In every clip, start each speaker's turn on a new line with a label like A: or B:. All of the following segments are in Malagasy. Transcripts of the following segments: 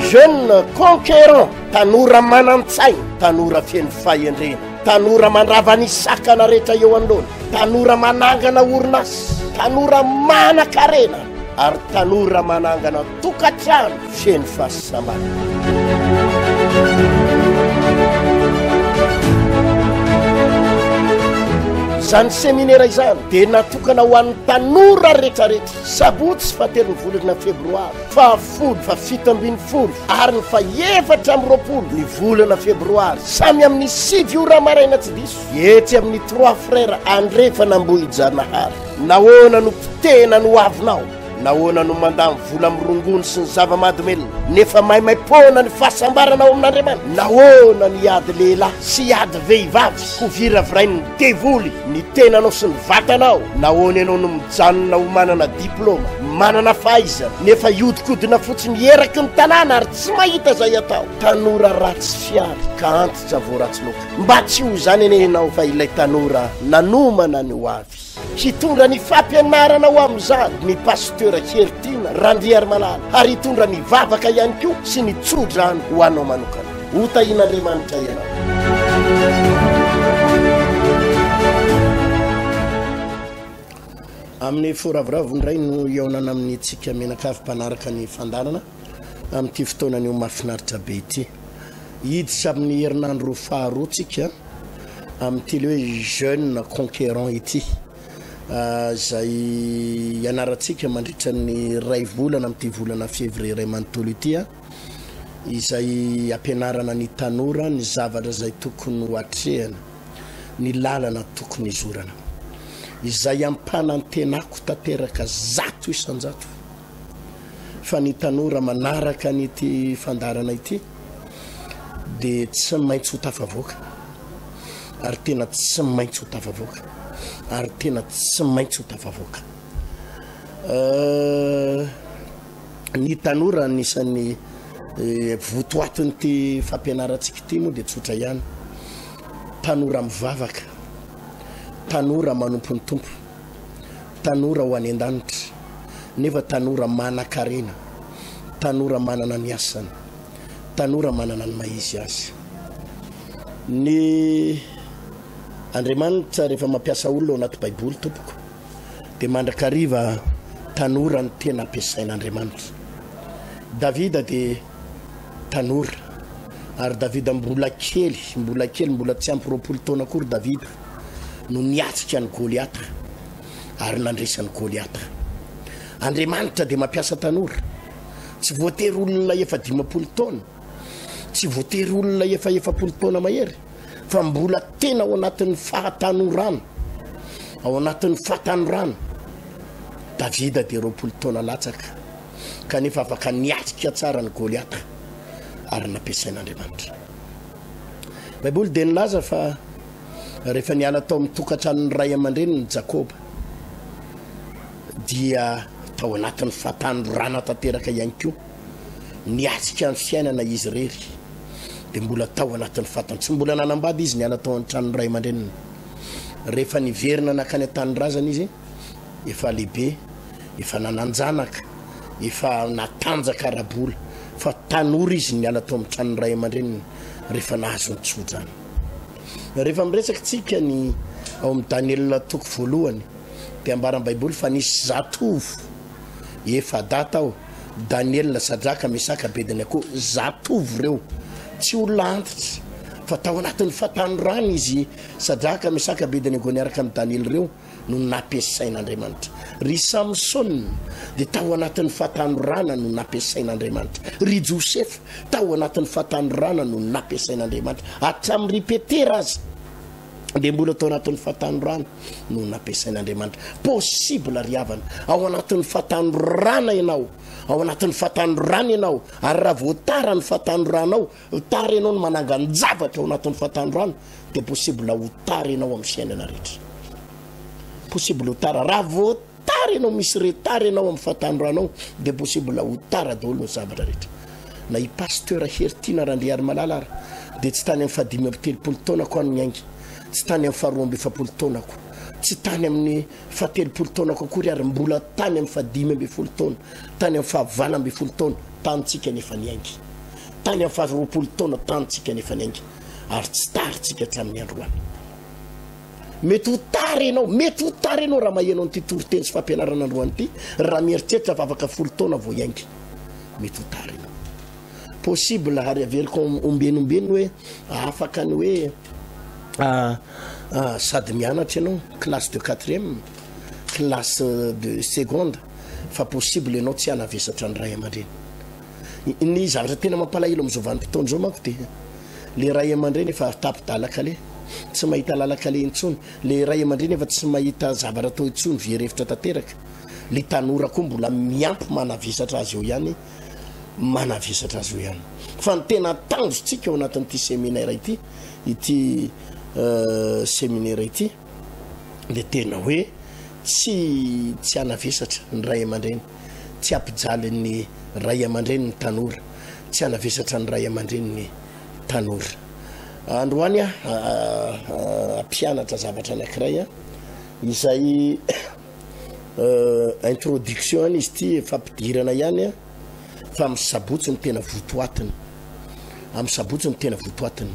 A: Jeune conquérant, tanora manan-tsaina, tanora feno fahendrena, tanora mandrava ny sakana rehetra eo anoloana, tanora manangana orinasa, tanora manan-karena ary tanora manangana tokantrano feno fahasambarana. Izany seminera izany dia natokana ho an'ny tanora rehetrarehetra, sabotsy fahatelon'ny volana febroary, fahafolo, fahafito ambin'ny folo ary ny faha-24 ny volana febroary, samy amin'ny 9 ora maraina tsy diso, etsy amin'ny Trois Frères Andrefana Ambohijanahary. Nahoana no potehina ny hoavinao? Nahoana no mandany vola amin'ny rongony sy ny zava-mahadomelina, nefa maimaim-poana ny fahasambarana ao amin'Andriamanitra? Nahoana no hiady lehilahy sy hiady vehivavy ho viravirain'ny devoly ny tenanao sy ny vatanao? Nahoana ianao no mijanona ho manana diplaoma, manana fahaizana, nefa hiodikodina fotsiny eraky ny tanàna ary tsy mahita izay atao? Tanora ratsy fihary ka antitra vao ratsy loaka. Mba tsy ho izany anie ianao fa ilay tanora nanomana ny hoavy. Hitondra ny fampianarana ho amin'izany ny Pasteur Heritiana Randriarimalala ary hitondra ny vavaka ihany koa sy ny tsodrano ho anao manokana. Ho tahian'Andriamanitra ianao.
B: Amin'ny fo ravoravo indray no hihaonana amintsika mianakavy mpanaraka ny fandaharana amin'ity fotoana anio mahafinaritra be ity. Hiditra amin'ny herinandro faharoa tsika amin'ity le hoe jeune conquérant ity izay ianarantsika mandritra ny iray volana amin'ity volana février iray manontolo ity, izay ampianarana ny tanora ny zavatra izay tokony ho atrehana, ny lalana tokony hizorana. Izay ampanantenako tanteraka 100% fa ny tanora manaraka an'ity fandaharana ity dia tsy maintsy ho tafavoaka ary tena tsy maintsy ho tafavoaka ary tena tsy maintsy ho tafavoaka. Ny tanora anisan'ny votoatin'ity fampianarantsika ity moa dia tsotra ihany, tanora mivavaka, tanora manompo ny Tompo, tanora ho any an-danitra, nefa tanora manan-karena, tanora manana ny asany, tanora manana ny maha izy azy. Ny Andriamanitra rehefa mampiasa olona ao anaty Baiboly tompoko dia mandrakariva tanora no tena ampiasain'Andriamanitra. Davida dia tanora ary Davida mbola kely, mbola kely, mbola tsy ampy 20 taona akory Davida no niatrika an'i Goliata ary nandresy an'i Goliata. Andriamanitra dia mampiasa tanora, tsy voatery olona efa 50 taona, tsy voatery olona efa 40 taona mahery, fa mbola tena ao anatin'ny fahatanorana, ao anatin'ny fahatanorana. Davida dia 20 taona latsaka, kanefa afaka niatrika tsara an'i Goliata ary nampiasain'Andriamanitra. Baiboly dia nilaza fa Rehefa niala tao amin'ny tokantranon'ny ray aman-dreniny Jakoba, dia tao anatin'ny fahatanorana tanteraka ihany koa. Niatrika ny fiainana izy irery, dia mbola tao anatin'ny fahatan-, tsy mbola nanambady izy niala tao an-tranon'ny ray aman-dreniny. Rehefa niverina nankany an-tanindrazana izy, efa lehibe, efa nanan-janaka, efa natanjaka ara-bola, fa tanora izy niala tao amin'ny tranon'ny ray aman-dreniny rehefa nahazo ny tsodrano. Rehefa miresaka tsika ny ao amin'ny Daniela toko voalohany dia ambaran'ny Baiboly fa nisy zatovo efa-dahy tao, Daniela, Sadraka, Mesaka, Abednego, zatovo ireo, tsy olona antitra fa tao anatin'ny fahatanorana izy Sadraka, Mesaka, Abednego niaraka amin'i Daniela ireo no nampiasain'Andriamanitra. Ry Samsona dia tao anatin'ny fahatanorana no nampiasain'Andriamanitra. Ry Josefa tao anatin'ny fahatanorana no nampiasain'Andriamanitra. Hatramin'ny ry Petera aza dia mbola tao anatin'ny fahatanorana no nampiasain'Andriamanitra. Possible ry havana, ao anatin'ny fahatanorana ianao, ao anatin'ny fahatanorana ianao, ary raha vao tara ny fahatanoranao, tara ianao no manangan-javatra ao anatin'ny fahatanorana, dia possible ho tara ianao amin'ny fiainana rehetra. Possible ho tara. Raha vao tara ianao, misy retard ianao amin'ny fahatanoranao, dia possible ho tara daholo ny zavatra rehetra. Na i Pasteur Heritiana Randriarimalala ary dia tsy tany amin'ny faha-35 taonako aho no niainga, tsy tany amin'ny faha-42 taonako, tsy tany amin'ny faha-30 taonako akory ary mbola tany amin'ny faha-15 taona, tany amin'ny faha-18 taona, tany tsika nefa niainga. Tany amin'ny faha 20 taona tany tsika nefa niainga ary tsy tara tsika hatramin'ny androany. Mety ho tara ianao, mety ho tara ianao raha maheno an'ity toriteny sy fampianarana androany ity, raha mieritreritra fa afaka folo taona vao hiainga. Mety ho tara ianao. Possible ary averiko ombieny ombieny hoe afaka ny hoe sady mianatra ianao, classe de quatrième, classe de seconde, fa possible ianao tsy hanavesatra ny ray aman-dreny. Ny zavatra tena mampalahelo amin'izao vanim-potoana izao manko dia le ray aman-dreny efa tapi-dalan-kaleha, tsy mahita lalan-kaleha intsony, le ray aman-dreny efa tsy mahita zavatra atao intsony, very hevitra tanteraka, le tanora koa mbola miampy manavesatra azy eo ihany, manavesatra azy eo ihany. Fa ny tena tanjontsika ao anatin'ity seminaire ity, ity seminaire ity dia tena hoe tsy tsy hanavesatra ny ray aman-dreny. Tsy hampijaly ny ray aman-dreny ny tanora. Tsy hanavesatra ny ray aman-dreny ny tanora. Androany aho hampianatra zavatra anankiray izay introduction ihany izy ity, fampidirana ihany fa amin'ny sabotsy no tena votoatiny. Amin'ny sabotsy no tena votoatiny.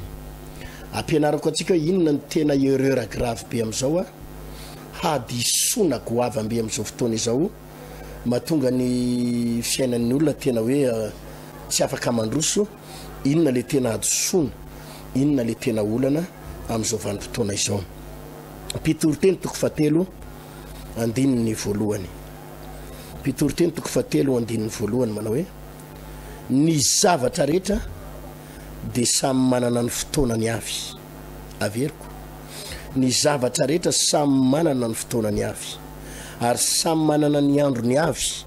B: Ampianarako antsika hoe inona no tena erreur grave be amin'izao, hadisoana goavam-be amin'izao fotoana izao. Mahatonga ny fiainan'ny olona tena hoe tsy afaka mandroso, inona le tena hadisoana, inona le tena olana amin'izao vanim-potoana izao. Mpitoriteny toko fahatelo andininy voalohany. Mpitoriteny toko fahatelo andininy voalohany manao hoe ny zavatra rehetra dia samy manana ny fotoanany avy. Averiko, ny zavatra rehetra samy manana ny fotoanany avy, ary samy manana ny androny avy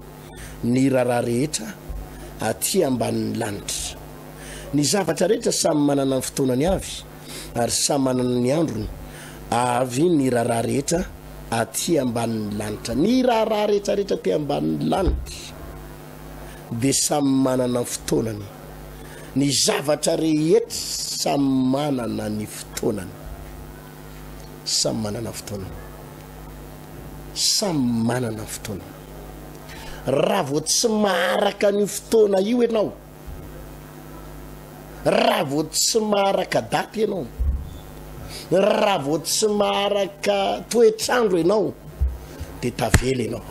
B: ny raharaha rehetra aty ambanin'ny lanitra. Ny zavatra rehetra samy manana ny fotoanany avy, ary samy manana ny androny avy ny raharaha rehetra aty ambanin'ny lanitra. Ny raharaha rehetra rehetra aty ambanin'ny lanitra dia samy manana ny fotoanany. Ny zavatra rehetra samy manana ny fotoanany. Samy manana fotoanany. Samy manana fotoanany. Raha vao tsy maharaka an'io fotoana io ianao, raha vao tsy maharaka daty ianao, raha vao tsy maharaka toetr'andro ianao, dia tavela ianao.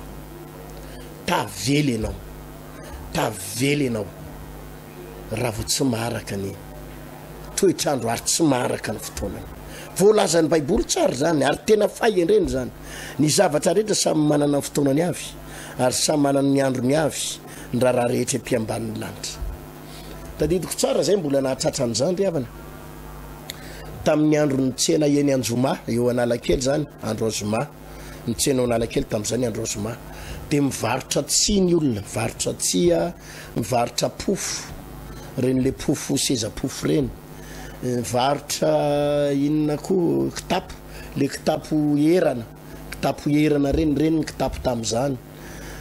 B: Tavela ianao. Tavela ianao raha vao tsy maharaka ny toetr'andro ary tsy maharaka ny fotoanany. Voalazan'ny Baiboly tsara izany ary tena fahendrena izany. Ny zavatra rehetra samy manana ny fotoanany avy ary samy manana ny androny avy ny raharaha rehetra ety ambanin'ny lanitra. Tadidiko tsara izay mbola nahatratra an'izany ry havana. Tamin'ny andron'ny tsena eny Anjoma, eo Analakely izany, andro Azoma. ny tsena ao Analakely tamin'izany andro zoma dia mivarotra tsihy ny olona, mivarotra tsihy, mivarotra pofo, ireny le pofo seza pofo ireny, mivarotra inona koa kitapo, le kitapo erana, kitapo erana ireny, ireny ny kitapo tamin'izany,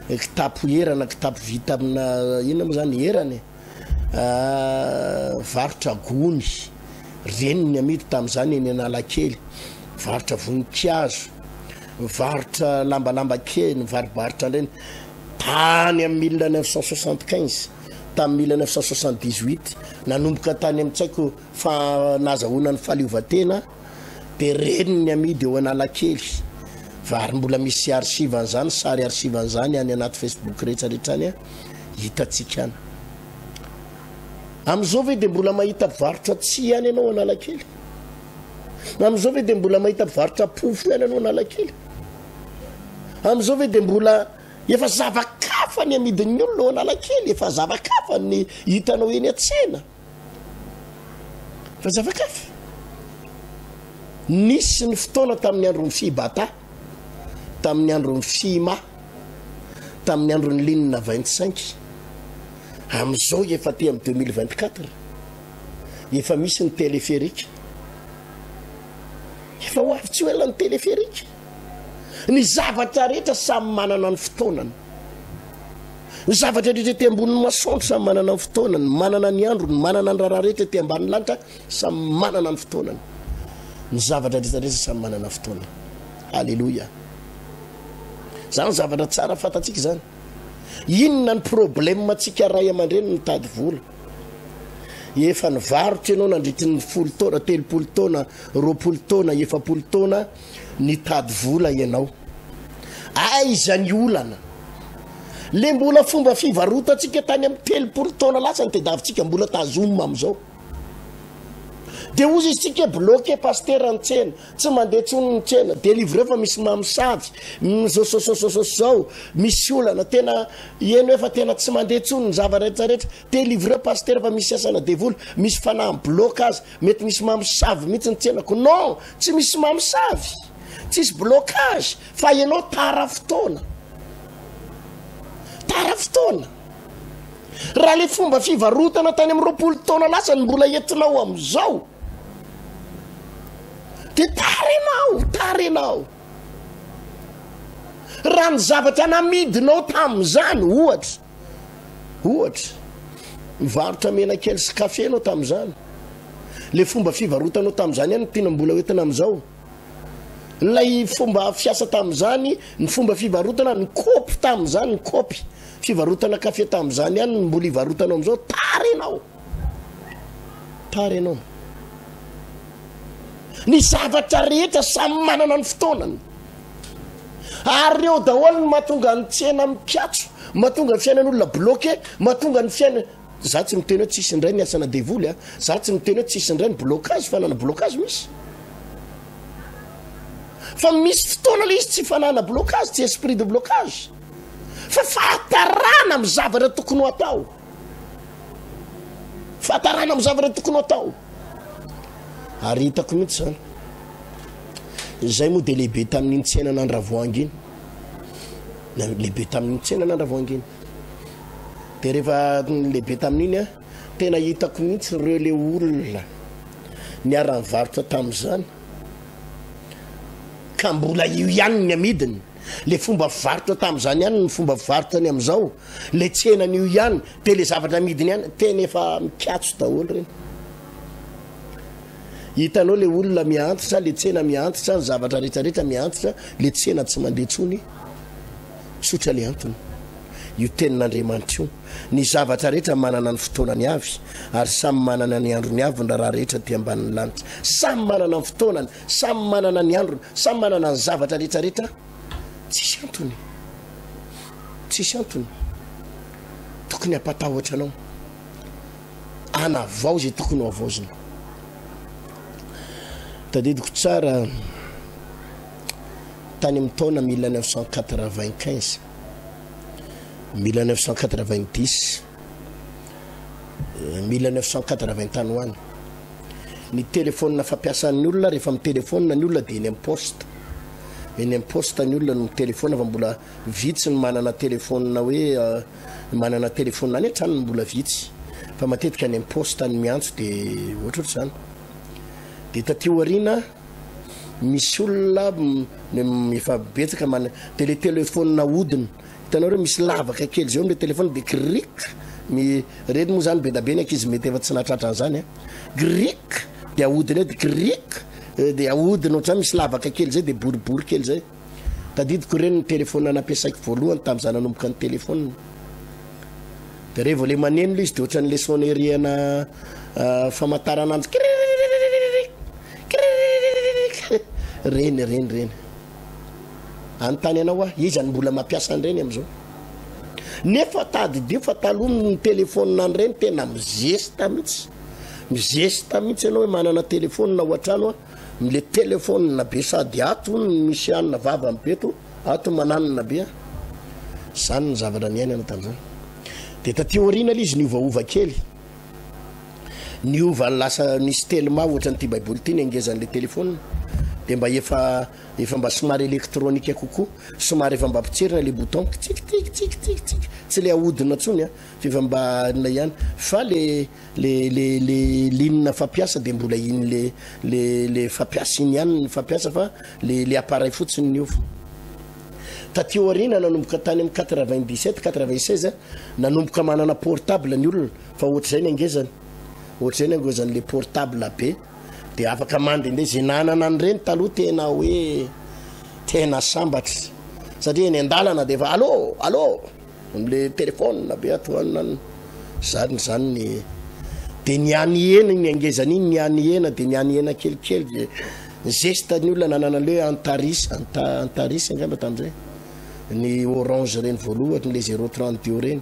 B: kitapo erana, kitapo vita amina inona moa izany erana e. Varotra gony, reny ny amidy tamin'izany eny Analakely, varotra voninkazo, varotra lambalamba kely, nivarobarotra an'ireny tany amin'ny 1975, tamin'ny 1978, nanomboka tany amin'ny tsy haiko fa nahazahoana ny fahaleovantena dia reny ny amidy eo Analakely, fa ary mbola misy archive an'izany, sary archive an'izany any anaty Facebook rehetra rehetra any. Hitantsika any. Amin'izao ve dia mbola mahita mpivarotra tsihy ihany ianao Analakely? Amin'izao ve dia mbola mahita mpivarotra pofo ihany ianao Analakely? Amin'izao ve dia mbola efa zava-kafa ny amidin'ny olona ao Analakely, efa zava-kafa ny hitanao eny an-tsena? Efa zava-kafa. Nisy ny fotoana tamin'ny andron'ny Fibata, tamin'ny andron'ny Fima, tamin'ny andron'ny ligne 25, amin'izao efa aty amin'ny 2024, efa misy ny téléphérique, efa ho avy tsy ho ela ny téléphérique. Ny zavatra rehetra samy manana ny fotoanany. Ny zavatra rehetra ety ambonin'ny masoandro samy manana ny fotoanany, manana ny androny, manana ny raharaha rehetra ety ambanin'ny lanitra samy manana ny fotoanany. Ny zavatra rehetra rehetra samy manana fotoanany. Aleloia. Zany zavatra tsara fantatsika izany. Inona ny problème tsika ray aman-dreny mitady vola? Efa nivarotra ianao nandritry ny folo taona, 30 taona, 20 taona, 40 taona, nitady vola ianao. Aiza ny olana? Le mbola fomba fivarotantsika tany amin'ny 30 taona lasa ny tediavintsika mbola tazomina amin'izao. De hozy izy tsika bloqué pasitera ny tsena, tsy mandeha tsony ny tsena, délivré fa misy mamosavy, zao zao zao zao zao, misy olana tena eny hoe fa tena tsy mandeha tsony ny zava-rehetra rehetra, délivré pasitera fa misy asana devoly, misy fanahy mi-bloque azy, mety misy mamosavy mihitsy ny tsenako. Non, tsy misy mamosavy, tsisy blocage fa ianao tara fotoana, tara fotoana. Raha le fomba fivarotana tany amin'ny 20 taona lasa no mbola entinao amin'izao dia tara ianao, tara ianao. Raha ny zavatra namidinao tamin'izany ohatra, ohatra, mivarotra menakely sy kafe ianao tamin'izany, le fomba fivarotanao tamin'izany ihany no tiana mbola hoentina amin'izao. Ilay fomba fiasa tamin'izany, ny fomba fivarotana, ny kaopy tamin'izany, ny kaopy fivarotana kafe tamin'izany ihany no mbola ivarotanao amin'izao, tara ianao. Tara ianao. Ny zavatra rehetra samy manana ny fotoanany. Ary ireo daholo no mahatonga ny tsena mikatso, mahatonga ny fiainan'olona bloqué, mahatonga ny fiainana. Za tsy miteny hoe tsisy indray ny asana devoly a, za tsy miteny hoe tsisy indray ny blocage fa na ny blocage misy. Fa misy fotoana le izy tsy fanana blocage, tsy esprit de blocage. Fa fahatarana amin'ny zavatra tokony ho atao. Fahatarana amin'ny zavatra tokony ho atao. Ary hitako mihitsy zany. Izay moa dia lehibe tamin'iny tsenan'Andravoahangy iny. Lehibe tamin'iny tsenan'Andravoahangy iny. Dia rehefa lehibe tamin'iny aho, tena hitako mihitsy ireo le olona niara-nivarotra tamin'izany ka mbola io ihany ny amidiny, le fomba fivarotra tamin'izany ihany ny fomba fivarotrany amin'izao, le tsenany io ihany, dia le zavatra amidiny ihany, tena efa mikatso daholo ireny. Hitanao le olona miantitra, le tsena miantitra, ny zavatra rehetrarehetra miantitra, le tsena tsy mandeha intsony, tsotra le antony. Io tenin'Andriamanitra io. Ny zavatra rehetra manana ny fotoanany avy, ary samy manana ny androny avy ny raharaha rehetra aty ambanin'ny lanitra. Samy manana ny fotoanany, samy manana ny androny, samy manana ny zavatra rehetrarehetra. Tsisy antony. Tsisy antony. Tokony hampatahotra anao. Hanavao izay tokony ho havaozina. Tadidiko tsara tany amin'ny taona 1995. 1990, 1980 tany ho any, ny telefaonina fampiasan'ny olona rehefa mitelefaonina ny olona dia eny amin'ny poste, eny amin'ny poste ny olona no mitelefaonina fa mbola vitsy ny manana telefaonina hoe manana telefaonina any an-tranony mbola vitsy fa matetika any amin'ny poste ny miantso dia ohatrohatr'izany. Dia taty aoriana misy olona efa betsaka mana de le telephone ahodina hitanao reo misy lavaka kely zay eo amle telephone de krik mi reny moa zany be da be ny ankizy mety efa tsy nahatratra an'zany a krik de ahodina eo de krik de ahodina ohatr'zany misy lavaka kely zay de boribory kely zay tadidiko reny ny telephone nampiasaiko voalohany tamin'izaho nanomboka ny telephone De revo le maneno le izy de ohatran'le sonnerie ana famantaranandro kiriririririririri kiriririririririri reny reny reny. Anontany anao aho, iza no mbola mampiasa an'ireny amin'izao? Nefa tadidio fa taloha ny telephone an'ireny tena mizesta mihitsy. Mizesta mihitsy ianao hoe manana telephone ao an-trano an, le telephone be sady ato no misy hanina vavany be to. Ato mananina be a! Zany ny zavatra niainana tamin'izany. Dia taty aoriana ilay izy niovaova kely. Niova lasa nisy telma ohatran'ity baiboly ity ny angezan'ilay telephone. Dia mba efa efa mba somary elektronika kokoa, somary efa mba potserina ilay bouton, tsik tik tsik tik tsik, tsy ilay ahodina intsony a, fa efa mba inona ihany. Fa le Le le le ligne fampiasa de mbola iny le le le fampiasa iny ihany ny fampiasa fa le le appareil fotsiny niova. Taty aoriana nanomboka tany amin'ny 97, 96 nanomboka manana portable ny olona fa ohatr'izay ny angezany. Ohatr'izay ny angezan'le portable be de afaka mandehandeha ze nanana an'ireny taloha tena hoe tena sambatra satria eny an-dalana de efa allô allô. Amle téléphone be ato an an zany zany ny. Dia nihanihena iny hangezana iny, nihanihena dia nihanihena kelikely dia zesta ny olona nanana le hoe Antaris, Anta, Antaris angamba tamin'izay. Ny orange ireny voalohany, le zéro 32 ireny.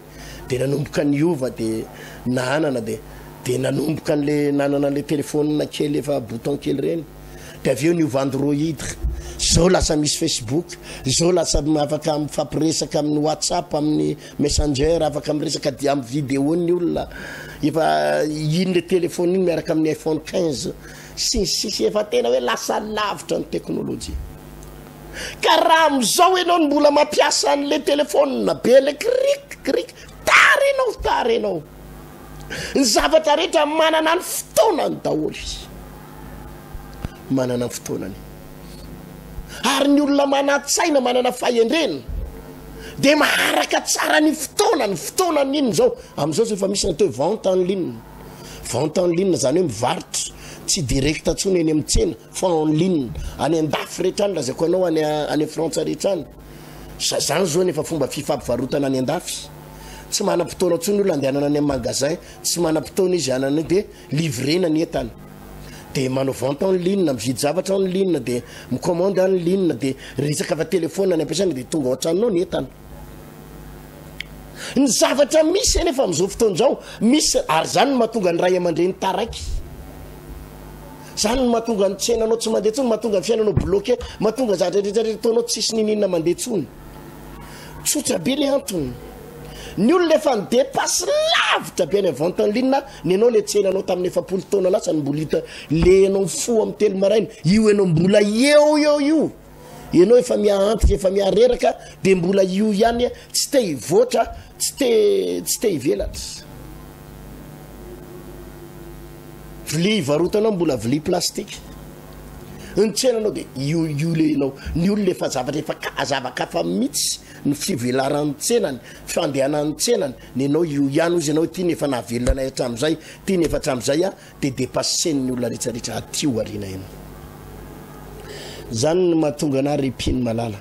B: Dia nanomboka niova dia nanana dia dia nanomboka an'le nanana an'le téléphone kely efa bouton kely ireny. Dia avy eo niova Android. Zao lasa misy Facebook, zao lasa afaka mifampiresaka amin'ny WhatsApp, amin'ny Messenger, afaka miresaka dia amin'ny vidéo ny olona. Efa iny le téléphone iny miaraka amin'ny iPhone 15 sy ny sisa efa tena hoe lasa lavitra ny teknolojia. Ka raha amin'izao ianao no mbola mampiasa an'le téléphone be le krik krik, tara ianao, tara ianao. Ny zavatra rehetra manana ny fotoanany daholo. Manana ny fotoanany. Ary ny olona manan-tsaina, manana fahendrena dia maharaka tsara ny fotoana, ny fotoanany inona izao. Amin'izao izao efa misy ny atao hoe vente en ligne. Vente en ligne izany hoe mivarotra tsy direct intsony eny amin'ny tsena fa en ligne. Any an-dafy rehetra any, lazaiko anao, any any Frantsa rehetra any. Zany izao no efa fomba fifampivarotana any an-dafy. Tsy manam-potoana intsony ny olona andehanana any amin'ny magasin, tsy manam-potoana izy hanana dia livrena ny entana. Dia manao vente en ligne, mividy zavatra en ligne, dia mi-commande en ligne, dia resaka fa téléphone ny ampiasaina dia tonga ao an-tranonao ny entana. Ny zavatra misy anefa amin'izao fotoana izao, misy ary izany no mahatonga ny ray aman-dreny taraiky. Izany no mahatonga ny tsenanao tsy mandeha intsony, mahatonga ny fiainanao bloqué, mahatonga ny zavatra rehetra rehetra ataonao tsisy niniana mandeha intsony. Tsotra be le antony. Ny olona efa ni-dépasse lavitra be any amin'ny vente en ligne, ny anao le tsenanao tamin'ny 40 taona lasa no mbola hita, le ianao mifoha amin'ny telo maraina, io ianao mbola eo eo io. Ianao efa miha antitra, efa miha reraka, dia mbola io ihany, tsy te hivoatra, tsy te tsy te hivelatra. Vilia ivarotanao mbola vilia plastique. Ny tsenanao dia io io le ianao. Ny olona efa zavatra efa ka zava-kafa mihitsy ny fivelaran'ny tsenany, fandehanan'ny tsenany, ny anao io ihany ozy ianao ity ny efa nahavelona anay hatramin'izay, ity ny efa hatramin'izay a, dia depassen'ny olona rehetrarehetra aty aoriana ianao. Zany no mahatonga anah ry mpino malala.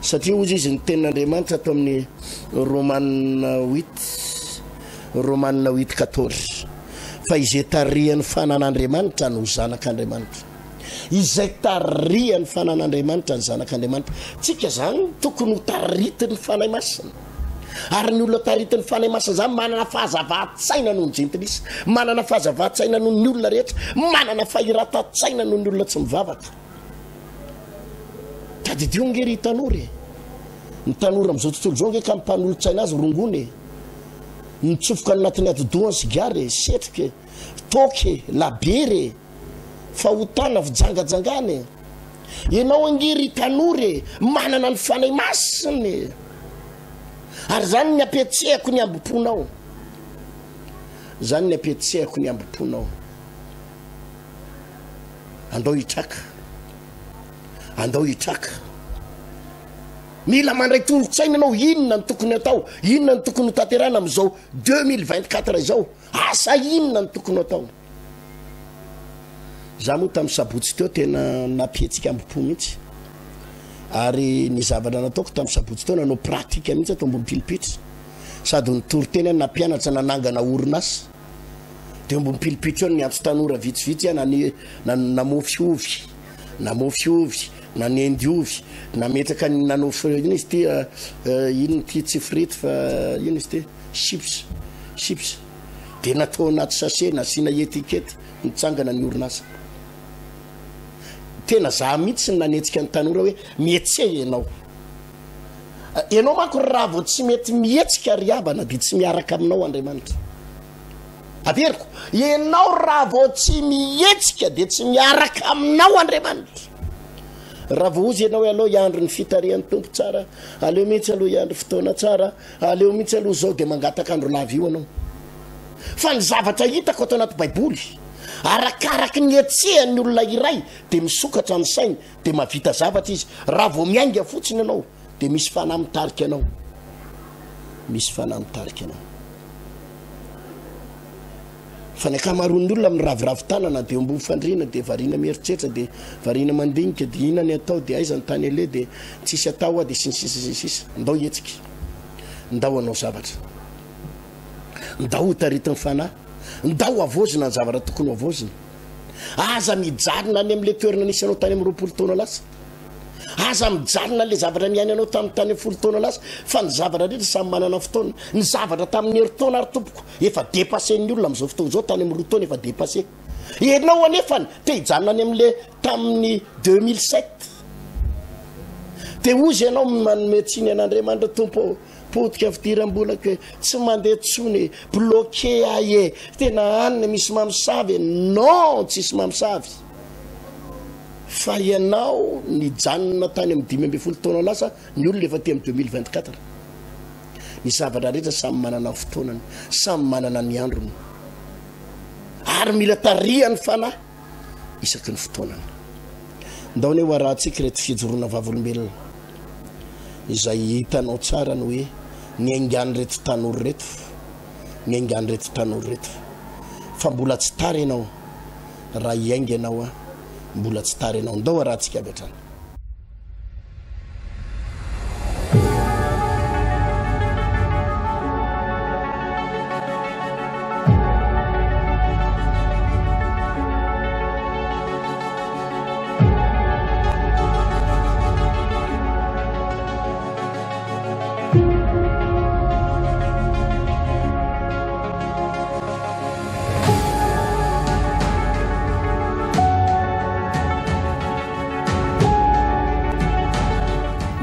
B: Satria hozy izy ny tenin'Andriamanitra ato amin'ny Romana huit, Romana huit quatorze, fa izay tarihan'ny fanan'Andriamanitra no zanak'Andriamanitra. Izay tarihan'ny fanan'Andriamanitra ny zanak'Andriamanitra. Tsika zany tokony ho taritin'ny Fanahy Masina. Ary ny olona taritin'ny Fanahy Masina zany manana fahazavan-tsaina noho ny jentilisa, manana fahazavan-tsaina noho ny olona rehetra, manana fahiratan-tsaina noho ny olona tsy mivavaka. Tadidio ange ry tanora e! Ny tanora amin'izao tontolo izao ange ka ny mpanolotsaina azy rongony e! Mitsofoka any anatin'ny atidohany sigara e, setroka e, toaka e, labiera e, fahotana, fijangajangana e! Ianao ange ry tanora e, manana ny Fanahy Masina e! Ary izany ny ampiatsehako ny hambom-ponao. Izany ny ampiatsehako ny hambom-ponao. Andao hitraka. Andao hitraka. Mila mandray tolo-tsaina ianao, inona no tokony atao, inona no tokony ho tanterahina amin'izao 2024 izao, asa inona no tokony atao. Za moa tamin'ny sabotsy teo tena nampihetsika ambo-po mihitsy. Ary ny zavatra nataoko tamin'ny sabotsy teo nanao pratique mihitsy ato ambony pilipitra. Sady nitory teny aho nampianatra nanangana orinasa. Teo ambony pilipitra eo niantso tanora vitsivitsy aho nane, namofy ovy, namofy ovy, nanendy ovy, nametraka ny nanao inona izy ity, inona ity tsy frity fa inona izy ity, chips, chips. Dia natao anaty sachet, nasiana étiquette, nitsangana ny orinasa. Tena za mihitsy no nanetsika ny tanora hoe mihetseha ianao. Ianao manko raha vao tsy mety mihetsika ry havana dia tsy miaraka aminao Andriamanitra. Averiko, ianao raha vao tsy mihetsika dia tsy miaraka aminao Andriamanitra. Raha vao ozy ianao hoe aleo hiandry ny fitarihan'ny Tompo tsara, aleo mihitsy aloha hiandry fotoana tsara, aleo mihitsy aloha izao dia mangataka andro lava io ianao. Fa ny zavatra hitako ato anaty Baiboly, arakaraky ny hetsehan'ny olona iray dia misokatra ny sainy, dia mahavita zavatra izy. Raha vao miainga fotsiny ianao dia misy fanahy mitarika anao. Misy fanahy mitarika anao. Fa ny ankamaroan'ny olona miraviravy tanana dia eo ambony fandriana dia variana mieritreritra dia variana mandinika dia inona ny atao dia aiza ny tany aleha dia tsisy atao aho dia sy ny sisa sy ny sisa. Ndao hihetsika. Ndao hanao zavatra. Ndao ho taritin'ny Fanahy. Ndao havaozina ny zavatra tokony ho havaozina. Aza mijanona any amin'ilay toerana nisy anao tany amin'ny 20 taona lasa. Aza mijanona ilay zavatra niainanao tamin'ny tany amin'ny folo taona lasa, fa ny zavatra rehetra samy manana fotoana. Ny zavatra tamin'ny herintaona ary tompoko efa dépassé-n'ny olona amin'izao fotoana izao, tany amin'ny roa taona efa dépassé. Ianao anefany te hijanona any amin'ilay tamin'ny 2007. Dia hozy ianao manome tsiny an'Andriamanitra, Tompo ô, potika fidiram-bolako e, tsy mandeha intsony e, bloqué ahy e, tena any misy mamosavy e. Non, tsisy mamosavy. Fa ianao nijanona tany amin'ny 15 taona lasa, ny olona efa aty amin'ny 2024. Ny zavatra rehetra samy manana ny fotoanany, samy manana ny androny. Ary mila tarihan'ny fanahy isaky ny fotoanany. Ndao anie ho arahantsika ireto fijoroana vavolombelona izay hitanao tsara ny hoe niaingan'ireto tanora ireto, niaingan'ireto tanora ireto. Fa mbola tsy tara ianao raha hiainga ianao a, mbola tsy tara ianao. Ndao arahantsika avy hatrany.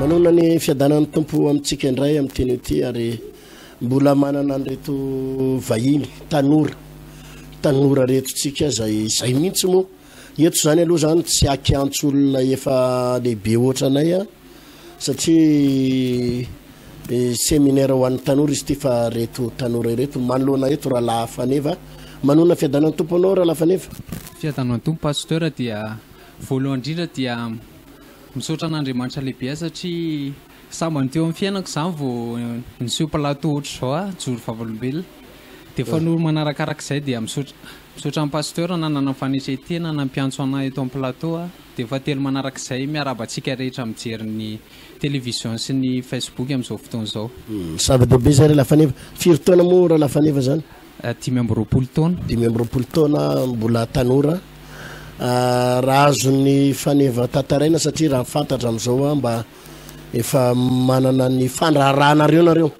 B: Manonona ny fiadanan'ny Tompo amintsika indray amin'ny teny ity ary mbola manana an'ireto vahiny tanora tanora reto tsika zay zay mihitsy moa eto zany aloha zany tsy akiantso olona efa lehibe ohatra anay a Satria seminaire ho an'ny tanora izy ity fa reto tanora ireto manoloana eto Rahalahy Faneva. Manonona fiadanan'ny Tompo anao Rahalahy Faneva.
C: Fiadanan'ny Tompo Pasteur dia voalohany indrindra dia misaotra an'Andriamanitra lehibe aho satria sambany teo amin'ny fiainako izany vao niseho plateau ohatr'izao aho nijoro vavolombelona dia fanorona manarakarak'izay dia misaotra misaotra an'i Pasteur nanana ny fanetren-tena nampiantso anah eto amin'ny plateau aho. Dia fahatelo manarak'izay, miarahaba antsika rehetra mijery ny télévision sy ny Facebook amin'izao fotoana izao.
B: Zava-dehibe izay ry Lafaneva. Firy taona moa Ralafaneva izany?
C: 25 taona.
B: 25 taona, mbola tanora. Raha azon'ny Faneva tantaraina satria raha ny fantatra amin'izao mba efa manana ny fandraharahanareo nareo.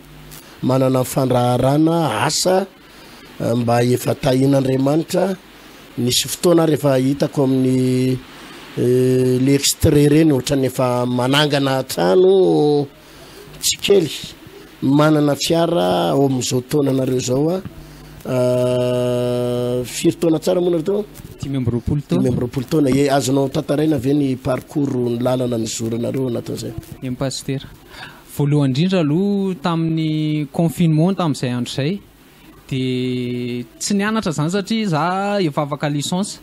B: Manana ny fandraharana, asa mba efa tahian'Andriamanitra. Nisy fotoana ary efa hitako amin'ny le extrait reny ohatran'ny efa manangana trano tsy kely, manana fiara ao amin'izao taonanareo izao a. Firy taona tsara moa nareo teo?
C: 25 taona.
B: 25 taona. E, azonao tantaraina ve ny parcours ny lalana nizoranareo anatin'izay?
C: Eny Pasitera. Voalohany indrindra aloha tamin'ny confinement tamin'izay andro izay De tsy nianatra zany satria za efa afaka licence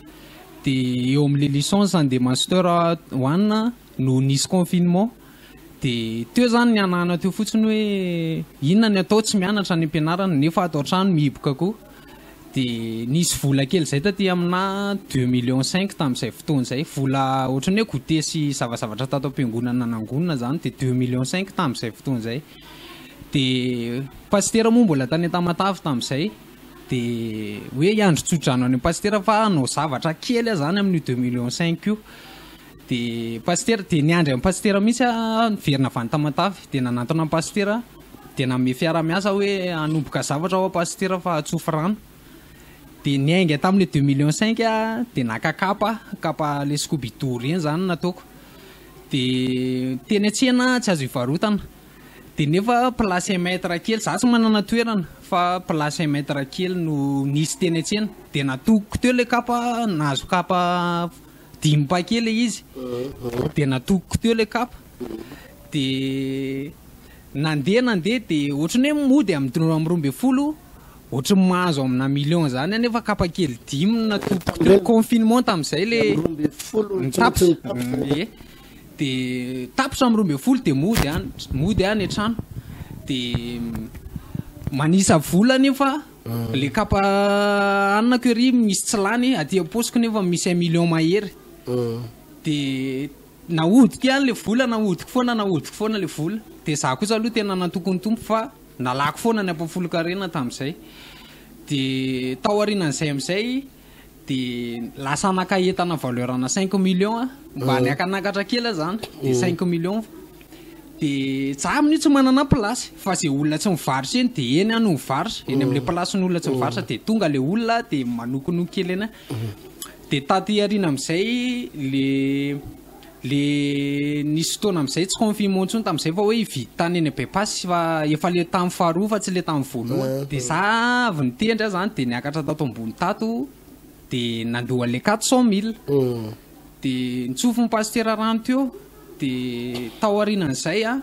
C: de eo amle licence andeha master one no nisy confinement de teo zany nihanahana teo fotsiny hoe inona ny atao tsy mianatra any ampianarana nefa ato an-trano mihiboka koa de nisy vola kely zay taty aminà deux millions cinq tamin'izay fotoana izay vola ohatran'ny hoe goûter sy zavazavatra tato am-piangonana nangonina zany de deux millions cinq tamin'izay fotoana izay De pasitera moa mbola tany Tamatave tamin'izay de hoe hiandry tsodrano any pasitera fa hanao zavatra kely aho zany amin'io deux millions cinq io. De pasitera de niandry an'i pasitera mihitsy aho niverina avy any Tamatave de nanantona an'i pasitera de nanome fiaraha-miasa hoe hanomboka zavatra aho pasitera fa tsofy rano. De niainga tamin'le deux millions cinq aho de naka kapa, kapa le scoubidou ireny zany no nataoko. De teny an-tsena tsy azo ivarotana. Dia nefa place un mètre kely, za tsy manana toerana fa place un mètre kely no nisy teny an-tsena, dia natokoko teo ilay kapa, nahazo kapa dimy paquet ilay izy, dia natokoko teo ilay kapa, dia nandeha nandeha dia ohatran'ny hoe mody amin'ny 12 ohatran'ny mahazo amina million zany aho nefa kapa kely dimy no natokoko teo, confinement tamin'izay ilay nitapitra, ie. De tapitra amin'ny 12 de mody any, mody any an-trano. De manisa vola nefa le kapa anako ery misy tsy lany, aty am-paosiko nefa misy un million mahery. De nahodiko ihany le vola, nahodiko foana, nahodiko foana le vola. De za kosa aloha tena natoky ny Tompo fa. Nalako foana ny ampahafolon-karena tamin'izay. Dia tao aorianan'izay amin'izay dia lasa naka entana valeur ana cinq millions aho, mba niakanakatra kely aho zany, dia cinq millions. Dia za amin'io tsy manana place, fa izay olona tsy mivarotra eny dia eny aho no mivarotra, eny amin'ilay place-n'olona tsy mivarotra dia tonga ilay olona dia manokonoko kely eny aho. Dia taty aoriana amin'izay le Le nisy fotoana amizay tsy confinement intsony tamizay fa hoe hividy tany eny by pass fa efa le tam faharoa fa tsy le tam voalohany de za avy nitendry aho zany de niakatra tato ambony tato de nandoa anle 400 mille de nitsofin'ny pasitera rano teo de tao aorianan'izay a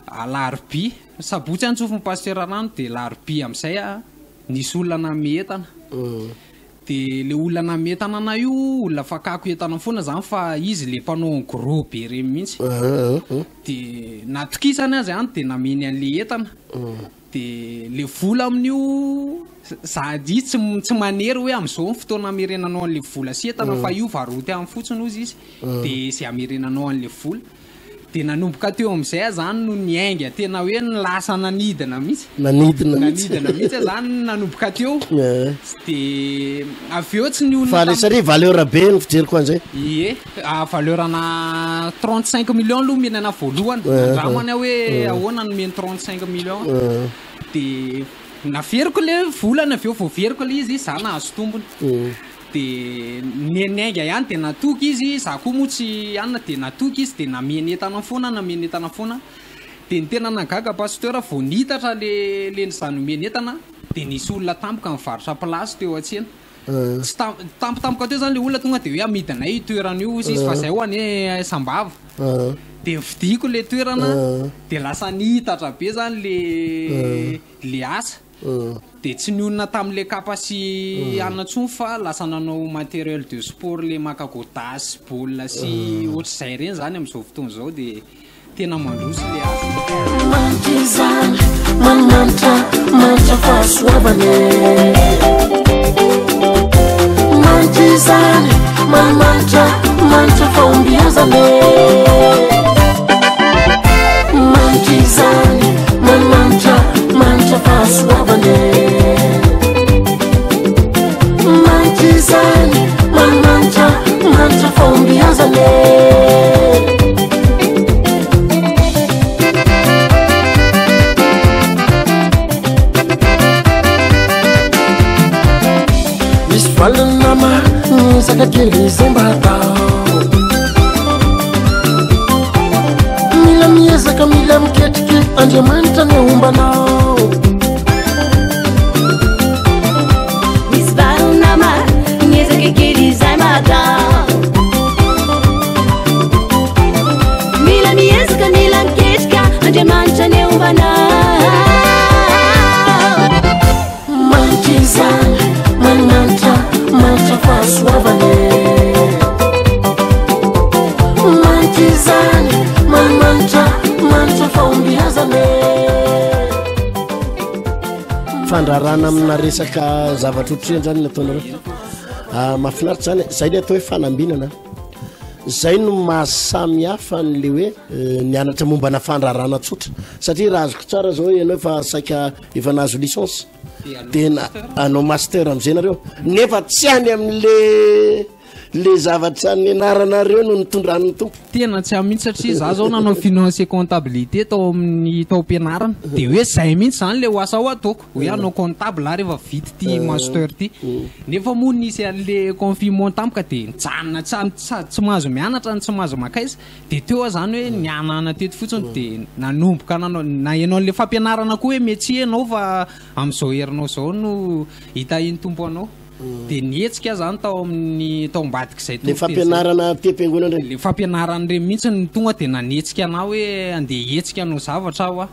C: alarobia sabotsy aho nitsofin'ny pasitera rano de alarobia amizay a nisy olona nanome entana De le olona nametana anah io olona fakako entana foana zany fa izy le mpanao en gros be reny mihitsy de natokisany aho zany de nameny anle entana de le vola amin'io za izy tsy tsy manery hoe amzao ny fotoana amerenanao anle vola sy entana fa io varoty any fotsiny ozy izy de ze amerenanao anle vola Dia nanomboka teo amin'izay aho izany no niainga tena hoe lasa nanidina mihitsy.
B: Nanidina mihitsy.
C: Nanidina mihitsy aho izany nanomboka teo. Dia avy eo tsy nionona
B: Fa satria valeur be ny fijeriko an'izay.
C: Ie, valeur ana 35 millions aloha omeny anahy voalohany. Nandramany aho hoe ahoana no omeny 35 millions. Dia naveriko ilay volana avy eo, voaveriko ilay izy, izaho nahazo tombony. Dia niainga ihany dia natoky izy, za koa moa tsy anona dia natoky izy dia nameno entana foana, nameno entana foana, dia ny tena nahagaga Pasteur vao nitatra le le za nomeny entana dia nisy olona tampoka nivarotra place teo an-tsena, tsy tam- tampotampoka teo zany le olona tonga dia hoe amidinay io toerana io hozy izy fa zay ho anie Sambava, dia novidiako le toerana dia lasa nitatra be zany le le asa. Dia tsy nionona tamin'ilay kapa sy anona intsony fa lasa nanao matériel de sport ilay maka godasse sy baolina sy ohatr'izay ireny izany amin'izao fotoana izao dia tena mandroso ilay asa.
D: Manitra izany, manimanitra, manitra fahasoavana e. Manitra izany, manimanitra, manitra fahombiazana e. Manitra izany, manimanitra, manitra fahasoavana e. Manitra izany, manimanitra, manitra fahombiazana e. Misy valiny nama ny zaka kely izay mba atao. Mila miezaka, mila miketriky, Andriamanitra ny hombanao.
E: Misy valiny nama ny ezaka kely izay mba atao. Mila miezaka, mila miketrika, Andriamanitra ny hombanao.
D: Manitra izany, manimanitra, manitra fahasoavana e. Manitra izany, manimanitra, manitra fahombiazana e.
B: Fandrarana amina resaka zavatra ohatr'ireny zany ny ataonareo. Ah, mahafinaritra zany, zay ny atao hoe fanambinana. Zay no mahasamy hafa an'le hoe eh, nianatra mombana fandrarana tsotra. Satria raha azoko tsara zao ianao efa saika efa nahazo licence de anao master am'izay nareo nefa tsy any am'le le zavatra nianaranareo no nitondran'ny tompo.
C: Tena tsy aho mihitsy satria za zao nanao finance et comptabilité tao amin'ny tao am-pianarana de hoe zay mihitsy zany le ho asa ho ataoko hoe hanao comptable aho rehefa vita ity master ity nefa moa nisy an'le confinement tampoka de nijanona tsy sady tsy mahazo mianatra no tsy mahazo mankaiza Dia teo aho izany hoe nihanahana teto fotsiny dia nanomboka nanao, naheno an'ilay fampianarana koa hoe métier ianao fa amin'izao herinao izao no hitahian'ny Tompo anao. Dia nihetsika aho izany tao amin'ny tao ambadik'izay
B: Ilay
C: toriteny izay.
B: fampianarana aty am-piangonana ireny?
C: Ilay fampianarana ireny mihitsy no tonga dia nanetsika anah hoe andeha hihetsika hanao zavatra aho.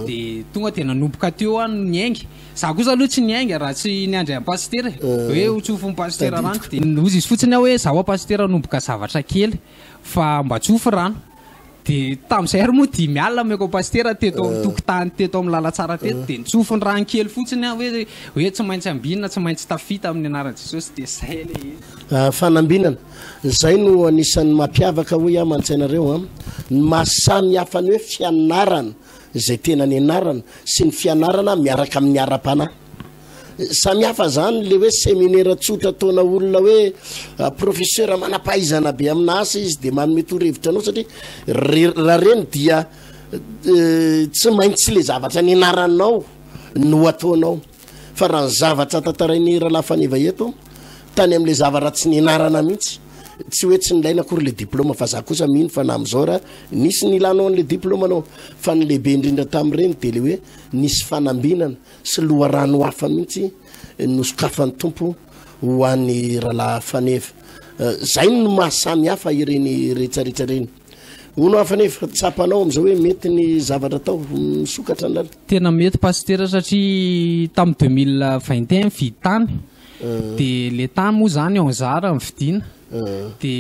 C: Dia tonga dia nanomboka teo aho no niainga. Za kosa aloha tsy niainga raha tsy niandry an'i Pasitera e. Hoe ho tsofin'i Pasitera rano. Dia hozy izy fotsiny aho hoe zaho Pasitera hanomboka zavatra kely. Fa mba tsofy rano. Dia tamin'izay ary moa dimy alina omeko pasitera teto amin'ny tokotany teto amin'ny lalantsara teto dia nitsofiny rano kely fotsiny aho hoe hoe tsy maintsy ambinina tsy maintsy tafita amin'ny anaran'i Jesosy dia izay ilay izy.
B: Ah, fanambinana. Izay no anisan'ny mampiavaka hoy aho mantsy anareo an, ny maha samy hafa ny hoe fianarana. izay tena nianarana sy ny fianarana miaraka amin'ny ara-panahy. Samy hafa zany le hoe seminera tsotra ataona olona hoe professeur manam-pahaizana be amina asa izy de manome torohevitra anao satria raha reny dia tsy maintsy le zavatra nianaranao no ataonao. Fa raha ny zavatra tantarain'i Rahalahy Faneva eto, tany amin'ilay zavatra tsy nianarana mihitsy, tsy hoe tsy nilaina akory ilay diplôma, fa za kosa mino fa na amin'izao raha nisy nilanao an'ilay diplôma anao, fa ny lehibe indrindra tamin'ireny dia ilay hoe nisy fanambinana sy loharano hafa mihitsy nosokafan'ny Tompo ho an'i Rahalahy Faneva. Zay no maha samy hafa ireny rehetrarehetra ireny. Hono hafa nefa tsapanao amin'izao hoe mety ny zavatra atao, misokatra ny lalana?
C: Tena mety Pasitera satria tamin'ny 2021 nividy tany de le tany moa zany en zara no vidiana de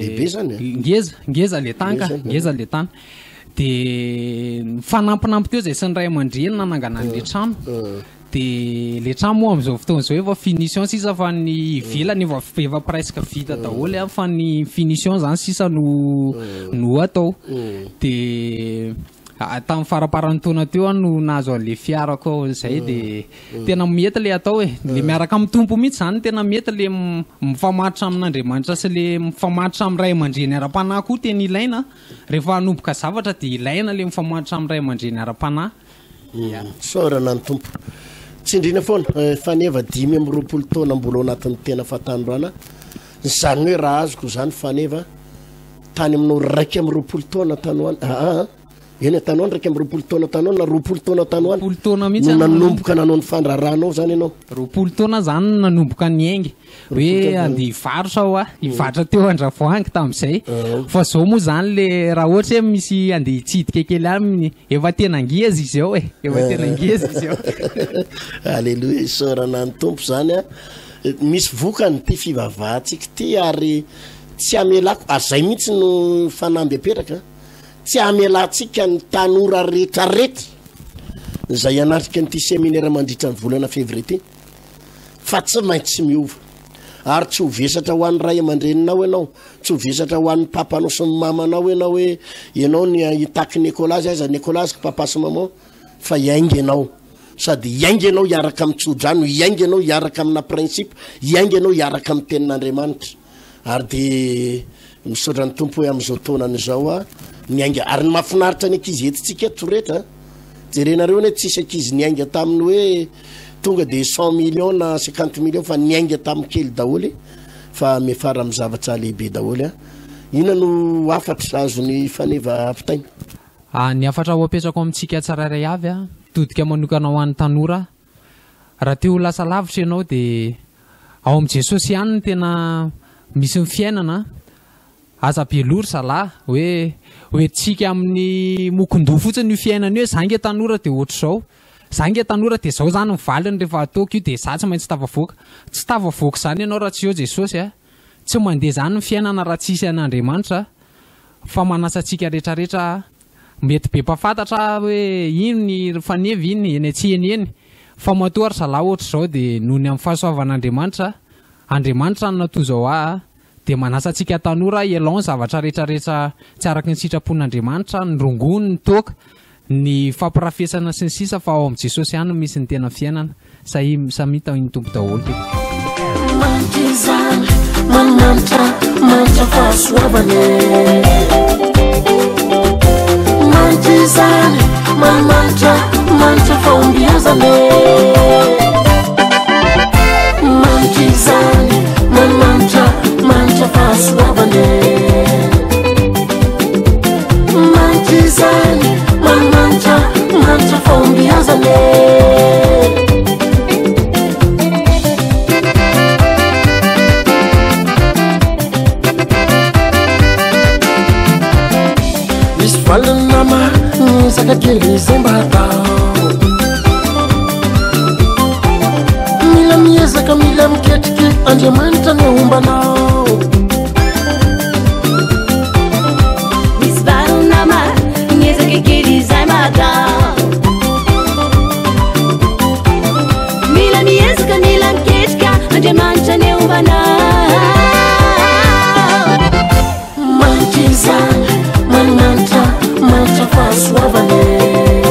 B: Lehibe zany e?
C: Ngeza, ngeza le tany ka, ngeza le tany. De nifanampinampy teo zay sy ny ray aman-dreny nanangana an'le trano. De le trano moa amin'izao fotoana izao efa finition sisa fa ny ivelany efa efa presque vita daholo a, fa ny finition zany sisa no no atao. De tamin'ny faramparan'ny taona teo aho no nahazo an'le fiarako zay de tena mety le atao e, le miaraka amin'ny Tompo mihitsy zany tena mety le mifamatotra amin'Andriamanitra sy le mifamatotra amin'ny ray aman-dreny ara-panahy koa tena ilaina, rehefa hanomboka zavatra de ilaina le mifamatotra amin'ny ray aman-dreny ara-panahy.
B: Isaorana ny Tompo. Tsindriana foana, Faneva 25 taona mbola ao anatin'ny tena fahatanorana, izany hoe raha azoko izany Faneva, tany aminao 21 taona tany ho any, aa, eny tany ho any 21 taona tany ho any na 20 taona tany ho any,
C: 20 taona mihitsy
B: no nanomboka nanao ny fandraharahanao izany ianao.
C: 20 taona izany no nanomboka niainga. Hoe andeha hivarotra aho, hivarotra teo Andravoahangy tamin'izay. Fa zao moa zany le raha ohatra hoe misy andeha hitsidika kely aminy, efa tena ngeza izy ao e, efa tena ngeza izy ao.
B: Aleloia, isaorana ny Tompo zany a. Misy vokany ity fivavahantsika ity ary tsy hamelako, ary zay mihitsy no fanamby apetraka, tsy hamelantsika ny tanora retraretra izay hanatrika an'ity seminera mandritra ny volana février ity. fa tsy maintsy miova ary tsy ho vesatra ho an'ny ray aman-dreninao ianao, tsy ho vesatra ho an'ny papanao sy ny mamanao ianao hoe ianao ny hitaky ny écolage aiza ny écolage papa sy maman fa hiainga ianao sady hiainga ianao hiaraka amin'ny tsodrano, hiainga ianao hiaraka amina principe, hiainga ianao hiaraka amin'ny tenin'Andriamanitra ary dia misaotra ny Tompo hoe amin'izao taonana izao aho niainga ary ny mahafinaritra ny ankizy entintsika eto rehetra Jerenareo anie tsisy ankizy niainga tamin'ny hoe tonga de 100 millions na 50 millions fa niainga tamin'ny kely daholo fa miafara amin'ny zavatra lehibe daholo a. Inona no hafatra azon'i Faneva ampitaina?
C: Ah, ny hafatra ho apetrako amintsika tsirairay avy a, mitodika manokana ho an'ny tanora, raha te ho lasa lavitra ianao dia ao amin'i Jesosy ihany no tena misy ny fiainana, Aza be loha ry zalahy hoe hoentintsika amin'ny mokon-doha fotsiny io fiainana io e, za nge tanora dia ohatr'izao, za nge tanora dia zao zany ny valiny rehefa ataoko io dia za tsy maintsy tafavoaka. Tsy tafavoaka izany ianao raha tsy eo Jesosy a! Tsy mandeha izany ny fiainana raha tsisy an'Andriamanitra a! Fa manasa antsika retraretra a! Mety be mpahafantatra aho hoe iny ry Faneva iny eny an-tsena eny fa matoa ry zalahy ohatr'izao dia noho ny amin'ny fahasoavan'Andriamanitra, Andriamanitra no natoa izao ahy a! Dia manasa antsika tanora hialao ny zavatra rehetrarehetra tsy araka ny sitrapon'Andriamanitra, ny rongony, ny toaka, ny fampirafesana sy ny sisa fa ao amin'i Jesosy ihany no misy ny tena fiainana. Sahia samia tahin'ny Tompo daholo tompoko.
D: Manitra izany, manimanitra, manitra fahasoavana e. Manitra izany, manimanitra, manitra fahombiazana e. Manitra izany, manimanitra, manitra fahasoavana e. Manitra izany, manimanitra, manitra fahombiazana e. Misy valiny nama ny zaka kely izay mba atao. Mila miezaka, mila miketriky, Andriamanitra ny hombanao.
E: Misy valiny nama ny ezaka kely izay mba atao. Mila miezaka, mila miketrika, Andriamanitra ny hombanao.
D: Manitra izany, manimanitra, manitra fahasoavana e.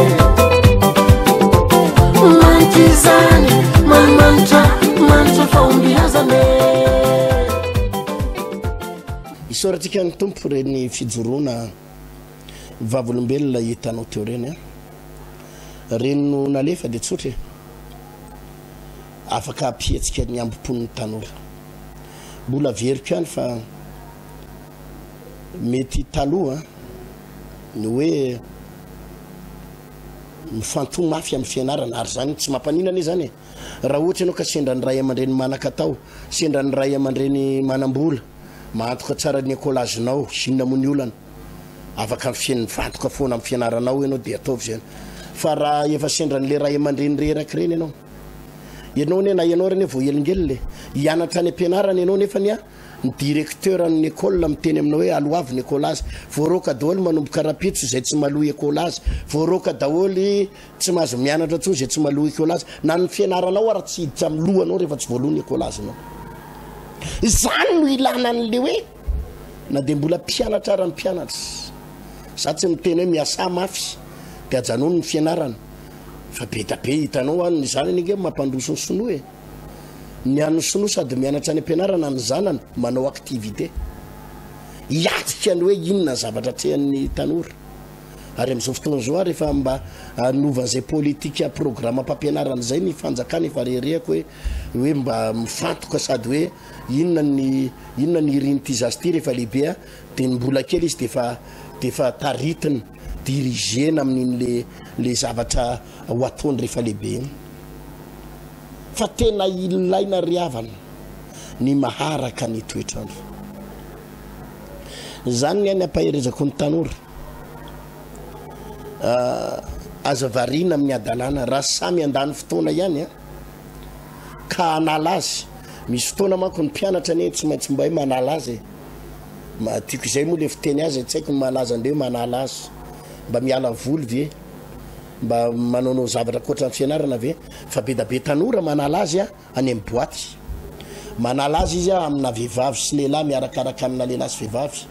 D: ihany Manimanitra, manitra fahombiazana e.
B: Isaorantsika ny Tompo ireny fijoroana vavolombelona hitanao teo ireny an. Ireny no nalefa dia tsotra e. Afaka hampihetsika ny hambom-pon'ny tanora. Mbola averiko ihany fa mety taloha ny hoe mifantoha mafy amin'ny fianarana ary izany tsy mampanina anie izany e. Raha ohatra ianao ka sendra ny ray aman-dreny manan-katao, sendra ny ray aman-dreny manam-bola, mahantoka tsara ny écolage-nao, inona moa ny olana? Afaka mifantoka foana amin'ny fianaranao ianao dia ataovy izay. Fa raha efa sendra an'ilay ray aman-dreny reraka ireny ianao, ianao anie na ianao ary anie voahelingelina e, hianatra any am-pianarana ianao nefany a, ny directeur ny école miteny aminao hoe aloavy ny écolage, voaroaka daholo manomboka rahampitso izay tsy maloa écolage, voaroaka daholo tsy mahazo mianatra intsony izay tsy maloa écolage, na ny fianaranao ara tsy hiditra amin'ny lohanao rehefa tsy voaloa ny écolage-nao. Izany no ilana an'le hoe na dia mbola mpianatra ara ny mpianatra. Za tsy miteny hoe miasà mafy de ajanony ny fianarana fa be da be hitanao an, izany anie nge mampandroso ny sinoa e. Ny an'ny sinoa sady mianatra any am-pianarana ny zanany manao activité. Hiatrika ny hoe inona ny zavatra atrehan'ny tanora. Ary amin'izao fotoana izao ary efa mba hanova an'izay politika programam-pampianarana izay ny fanjakana efa reharehako hoe hoe mba mifantoka sady hoe inona ny inona ny irin'ity zaza ity rehefa lehibe a dia ny mbola kely izy dia efa dia efa taritina dirigena amin'iny le le zavatra ho ataony rehefa lehibe iny. Fa tena ilaina ry havana ny maharaka ny toetr'andro. Izany ny ahy ny ampaherezako ny tanora. Aza variana amin'ny hadalana raha samy handany fotoana ihany an, ka hanala azy. Misy fotoana manko ny mpianatra anie tsy maintsy mba hoe manala azy e. Tiako izay moa le fiteny azy e, tsy haiko ny mahalaza an'ireo hoe manala azy. Mba miala voly ve? Mba manaonao zavatra ankoatra ny fianarana ve? Fa be da be tanora manala azy any amin'ny boaty. Manala azy izy amina vehivavy sy lehilahy miarakaraka amina lehilahy sy vehivavy.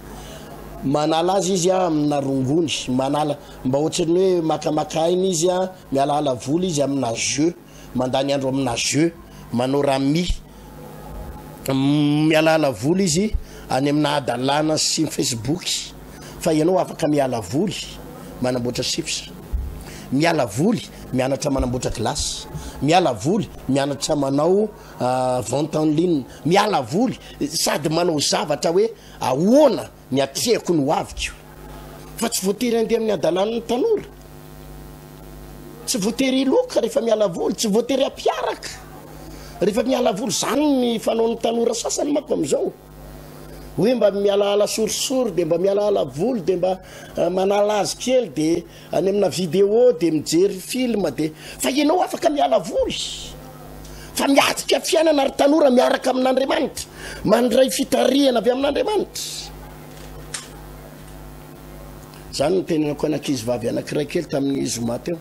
B: Manala azy izy amina rongony. Manala, mba ohatran'ny hoe makamaka aina izy, mialaala vola izy amina jeu. Mandany andro amina jeu, manao rami. Mialaala voly izy any amina hadalana sy ny facebook fa ianao afaka miala voly manamboatra chips, miala voly mianatra manamboatra glace, miala voly mianatra manao vente en ligne, miala voly sady manao zavatra hoe ahoana ny atrehako ny hoaviko fa tsy voatery handeha amin'ny hadalan'ny tanora, tsy voatery hiloka rehefa miala voly, tsy voatery hampiaraka rehefa miala voly, zany ny fanaon'ny tanora sasany manko amin'izao hoe mba mialaala sorisory de mba mialaala voly de mba manala azy kely de any amina vidéo de mijery film de fa ianao afaka miala voly fa miatrika fiainana ry tanora miaraka amin'Andriamanitra, mandray fitarihana avy amin'Andriamanitra. Zany no tenenako an'ankizy vavy anankiray kely tamin'ny zoma teo.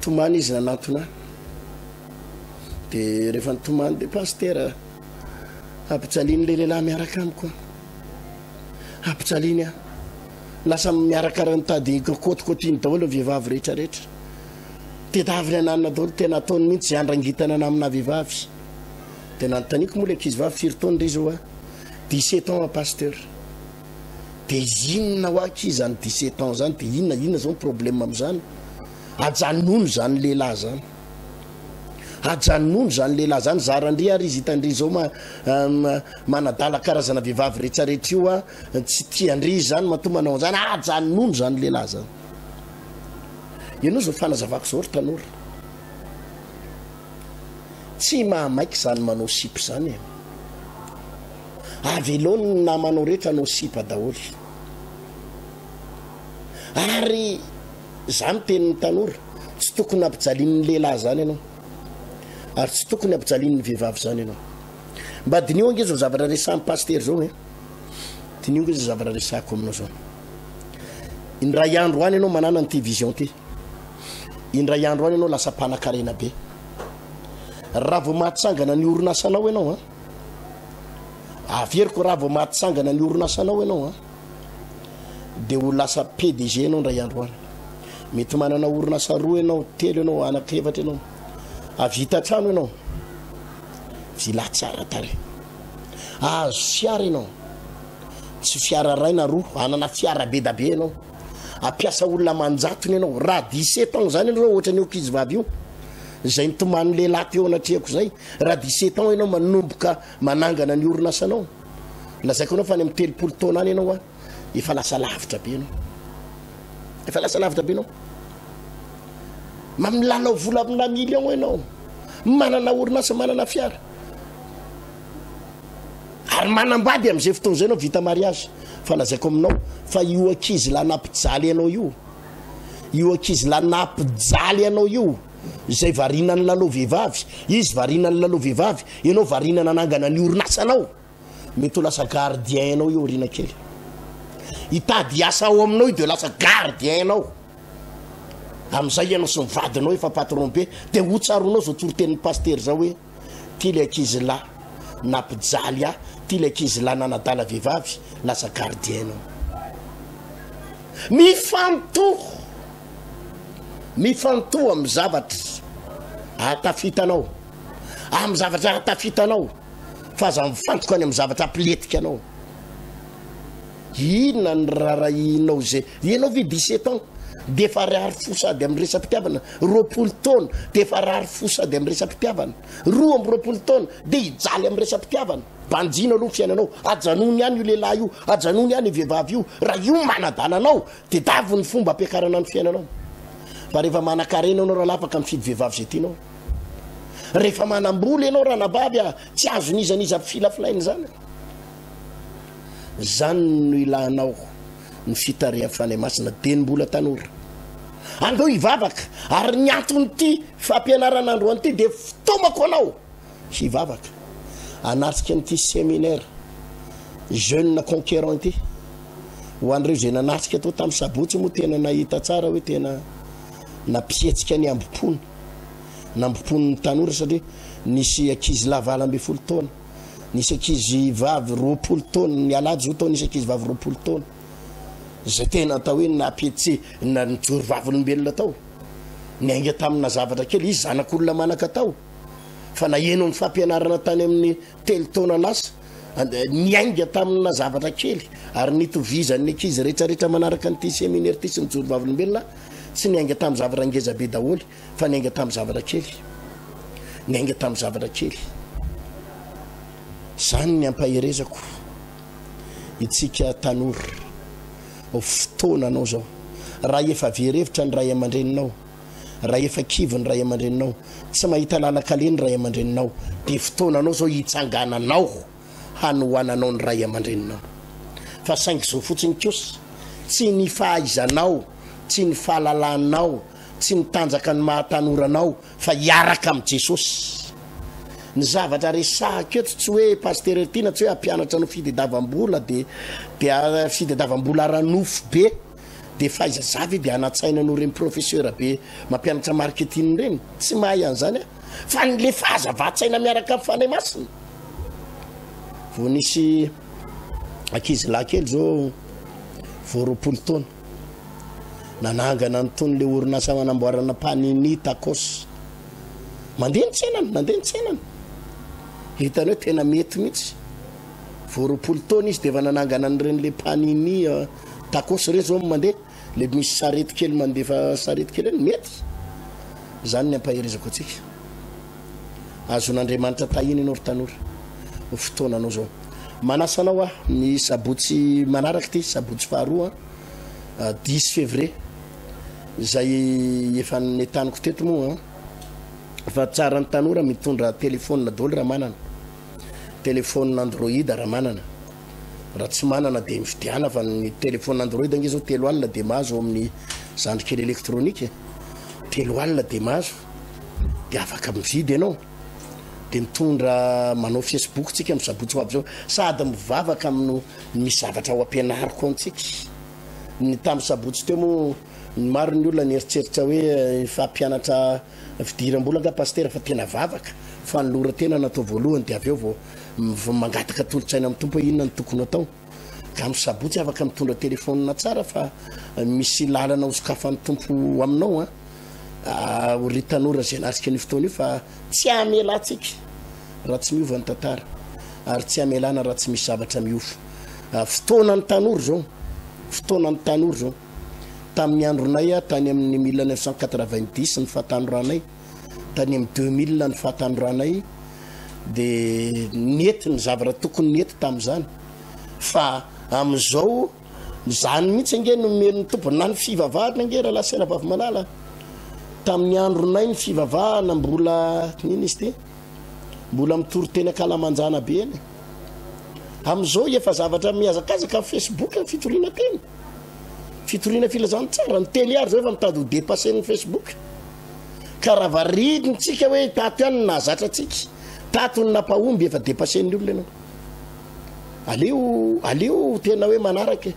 B: Tomany izy nanantona ahy. De rehefa nitomany de pasitera ampijalian'ilay lehilahy miaraka amiko aho. Ampijaliany aho. Lasa miaraka mitady kôtikôtiny daholo ny vehivavy rehetra rehetra. Tedaviny ananona daholo, tena ataony mihitsy izay handrangitana ana amina vehivavy. Dia nanontaniako moa ilay ankizivavy firy taona ry izy hoa? 17 ans pasteur. Dia inona hoa akia izany 17 ans izany? Dia inona inona izao ny problème amin'izany? Ajanony izany lehilahy izany. Ajanony izany lehilahy izany, zaran-dry ary izy hitan-dry izao manadala karazana vehivavy rehetrarehetra io a, tsy tian-dry izy izany matoa manao an'izany, ajanony izany lehilahy izany. Ianao izao fanazavako izao ry tanora, tsy mahamaika izany manao sipa izany e. Avelao ny namanao rehetra hanao sipa daholo. Ary za miteny ny tanora, tsy tokony hampijalian'ny lehilahy izany ianao. Ary tsy tokony hampijalian'ny vehivavy izany ianao. Mba diniho ange izao zavatra resahin'i pasitera izao e. Diniho ange izao zavatra resahiko aminao izao. Indray andro any ianao manana an'ity vision ity. Indray andro any ianao lasa mpanakarena be. Raha vao mahatsangana ny orinasanao ianao an, averiko raha vao mahatsangana ny orinasanao ianao an, dia ho lasa PDG ianao indray andro any. Mety manana orinasa roa ianao, telo ianao, anankiefatra ianao. Hahavita trano ianao, villa tsara tarehy. Hahazo fiara ianao, tsy fiara iray na roa, hanana fiara be da be ianao. Hampiasa olona aman-jatony ianao. Raha 17 ans izany ianao zao ohatran'io ankizivavy io, izay nitomany lehilahy teo anatrehako izay, raha 17 ans ianao manomboka manangana ny orinasanao, lazaiko anao fa any amin'ny 30 taona any ianao an, efa lasa lavitra be ianao. Efa lasa lavitra be ianao. Milalao vola amina million ianao. Manana orinasa, manana fiara. Ary manambady amin'izay fotoana izay ianao vita mariage. Fa lazaiko aminao fa io ankizy lahy nampijaly anao io, io ankizy lahy nampijaly anao io, izay variana nilalao vehivavy, izy variana nilalao vehivavy, ianao variana nanangana ny orinasanao. Mety ho lasa gardien anao io aoriana kely. Hitady hiasa ao aminao io dia lasa gardien anao. Amin'izay ianao sy ny vadinao efa patron be dia ho tsaroanao izao toritenin'ny pasitera izao hoe ty ilay ankizilahy nampijaly ahy, ty ilay ankizilahy nanadala vehivavy, lasa gardien anao. Mifantoha! Mifantoha amin'ny zavatra ahatafita anao, amin'ny zavatra ahatafita anao. fa aza mifantoka any amin'ny zavatra ampilentika anao. Inona ny rarahianao izay? Ianao ve 17 ans dia efa rary fo sady amin'ny resa-pitiavana, 20 taona dia efa rary fo sady amin'ny resa-pitiavana, 22 taona dia hijaly amin'ny resa-pitiavana. Banjino aloha ny fiainanao, ajanony ihany io lehilahy io, ajanony ihany io vehivavy io, raha io manadala anao dia davo ny fomba ampiakarana ny fiainanao. Fa rehefa manan-karena ianao rahalahy afaka mifidy vehivavy izay tianao. Rehefa manam-bola ianao ranabavy a, tsy azon'iza n'iza ampifilafilaina izany. Izany no ilanao ny fitarihan'ny Fanahy Masina dieny mbola tanora. Andao hivavaka, ary ny anton'ity fampianarana androany ity dia fitaomako anao hivavaka, hanatrika an'ity séminaire Jeune Conquérant ity. Ho an'ireo izay nanatrika tao tamin'ny sabotsy moa tena nahita tsara hoe tena nampihetsika ny hambom-pony. Nambopon'ny tanora satria nisy ankizy lahy 18 taona, nisy ankizy vavy 20 taona, ny alahady zao tao nisy ankizy vavy 20 taona izay tena atao hoe nampihetse na nijoro vavolombelona tao. Niainga tamina zavatra kely izy, zanak'olona manan-katao fa naheno ny fampianarana tany amin'ny telo taona lasa, niainga tamina zavatra kely ary nitovizan'ny ankizy rehetrarehetra manaraka an'ity seminaire ity sy nijoro vavolombelona, tsy niainga tamin'ny zavatra ngeza be daholo. Fa niainga tamin'ny zavatra kely. Niainga tamin'ny zavatra kely. Izany ny ampaherezako itsika tanora. Fotoana anao izao. Raha efa very hevitra ny ray aman-dreninao, raha efa kivy ny ray aman-dreninao, tsy mahita lalan-kaleha ny ray aman-dreninao, dia fotoana anao izao hitsangananao hanohananao ny ray aman-dreninao. Fa saingy izao fotsiny kosa, tsy ny fahaizanao, tsy ny fahalalanao, Tsy mitanjaka ny maha tanora anao fa hiaraka amin'i Jesosy. Ny zavatra resahako eto tsy hoe Pasteur Heritiana tsy hoe hampianatra anao fitediavam-bola de de fitediavam-bola ara-nofo be de fahaiza za ve de hanan-tsaina anao ireny professeur be mampianatra marketing ireny? Tsy mahay an'izany aho fa ny le fahazavan-tsaina miaraka amin'ny Fanahy Masina. Vao nisy ankizy lahy kely zao vao 20 taona. Nanangana an'itony le orinasa manamboarana panini, tacos. Mandeha ny tsenany, mandeha ny tsenany. Hitany hoe tena mety mihitsy. Vao 20 taona izy dia efa nanangana an'ireny le panini, euh, tacos ireny zao mandeha. Le misy sarety kely mandefa sarety kely eny, mety. Izany ny ampaherezako antsika. Azon'Andriamanitra tahina ianao ry tanora. Fotoananao zao. Manasa anao aho ny sabotsy manaraka ity, sabotsy faharoa. Dix février izay efa nentaniko teto moa fa tsara ny tanora mitondra téléphone daholo raha manana téléphone android raha manana raha tsy manana dia mividiana fa ny téléphone android ange zao telo alina dia mahazo ao amin'ny zandry kely électronique telo alina dia mahazo dia afaka mividy ianao dia mitondra manao facebook tsika amin'ny sabotsy ho avy zao sady mivavaka amin'ny Misy zavatra ho ampianariko antsika. Ny tamin'ny sabotsy teo moa, ny maro ny olona nieritreritra hoe efa hampianatra fidiram-bola angaha pasitera fa tena vavaka, fanoloran-tena no atao voalohany dia avy eo vao vao mangataka tolo-tsaina amin'ny Tompo hoe inona no tokony atao. Ka amin'ny sabotsy afaka mitondra telefaonina tsara fa misy lalana ho sokafan'ny Tompo aminao an. Ho ry tanora izay natrika an'io fotoana io fa tsy hamela antsika raha tsy miova ny tantara ary tsy hamelana raha tsy misy zavatra miova. Fotoanan'ny tanora izao, fotoanan'ny tanora izao. Tamin'ny andronay tany amin'ny 1990 ny fahatanoranay, tany amin'ny 2000 ny fahatanoranay dia nety ny zavatra tokony nety tamin'izany fa amin'izao Izany mihitsy ange no nomen'ny Tompo na ny fivavahana ange rahalahy sy anabavy malala. Tamin'ny andronay ny fivavahana mbola inona izy ity? Mbola mitory teny ankalamanjana be eny. Amin'izao efa zavatra mihazakazaka amin'ny Facebook ny fitoriana teny. Fitoriana filazantsara, ny télé ary izao efa mitady ho dépasser ny Facebook. Ka raha varidintsika hoe tato ihany no nahazatra antsika, tato no nampahomby efa dépasser-n'ny olona ianao. Aleo aleo tena hoe manaraka e.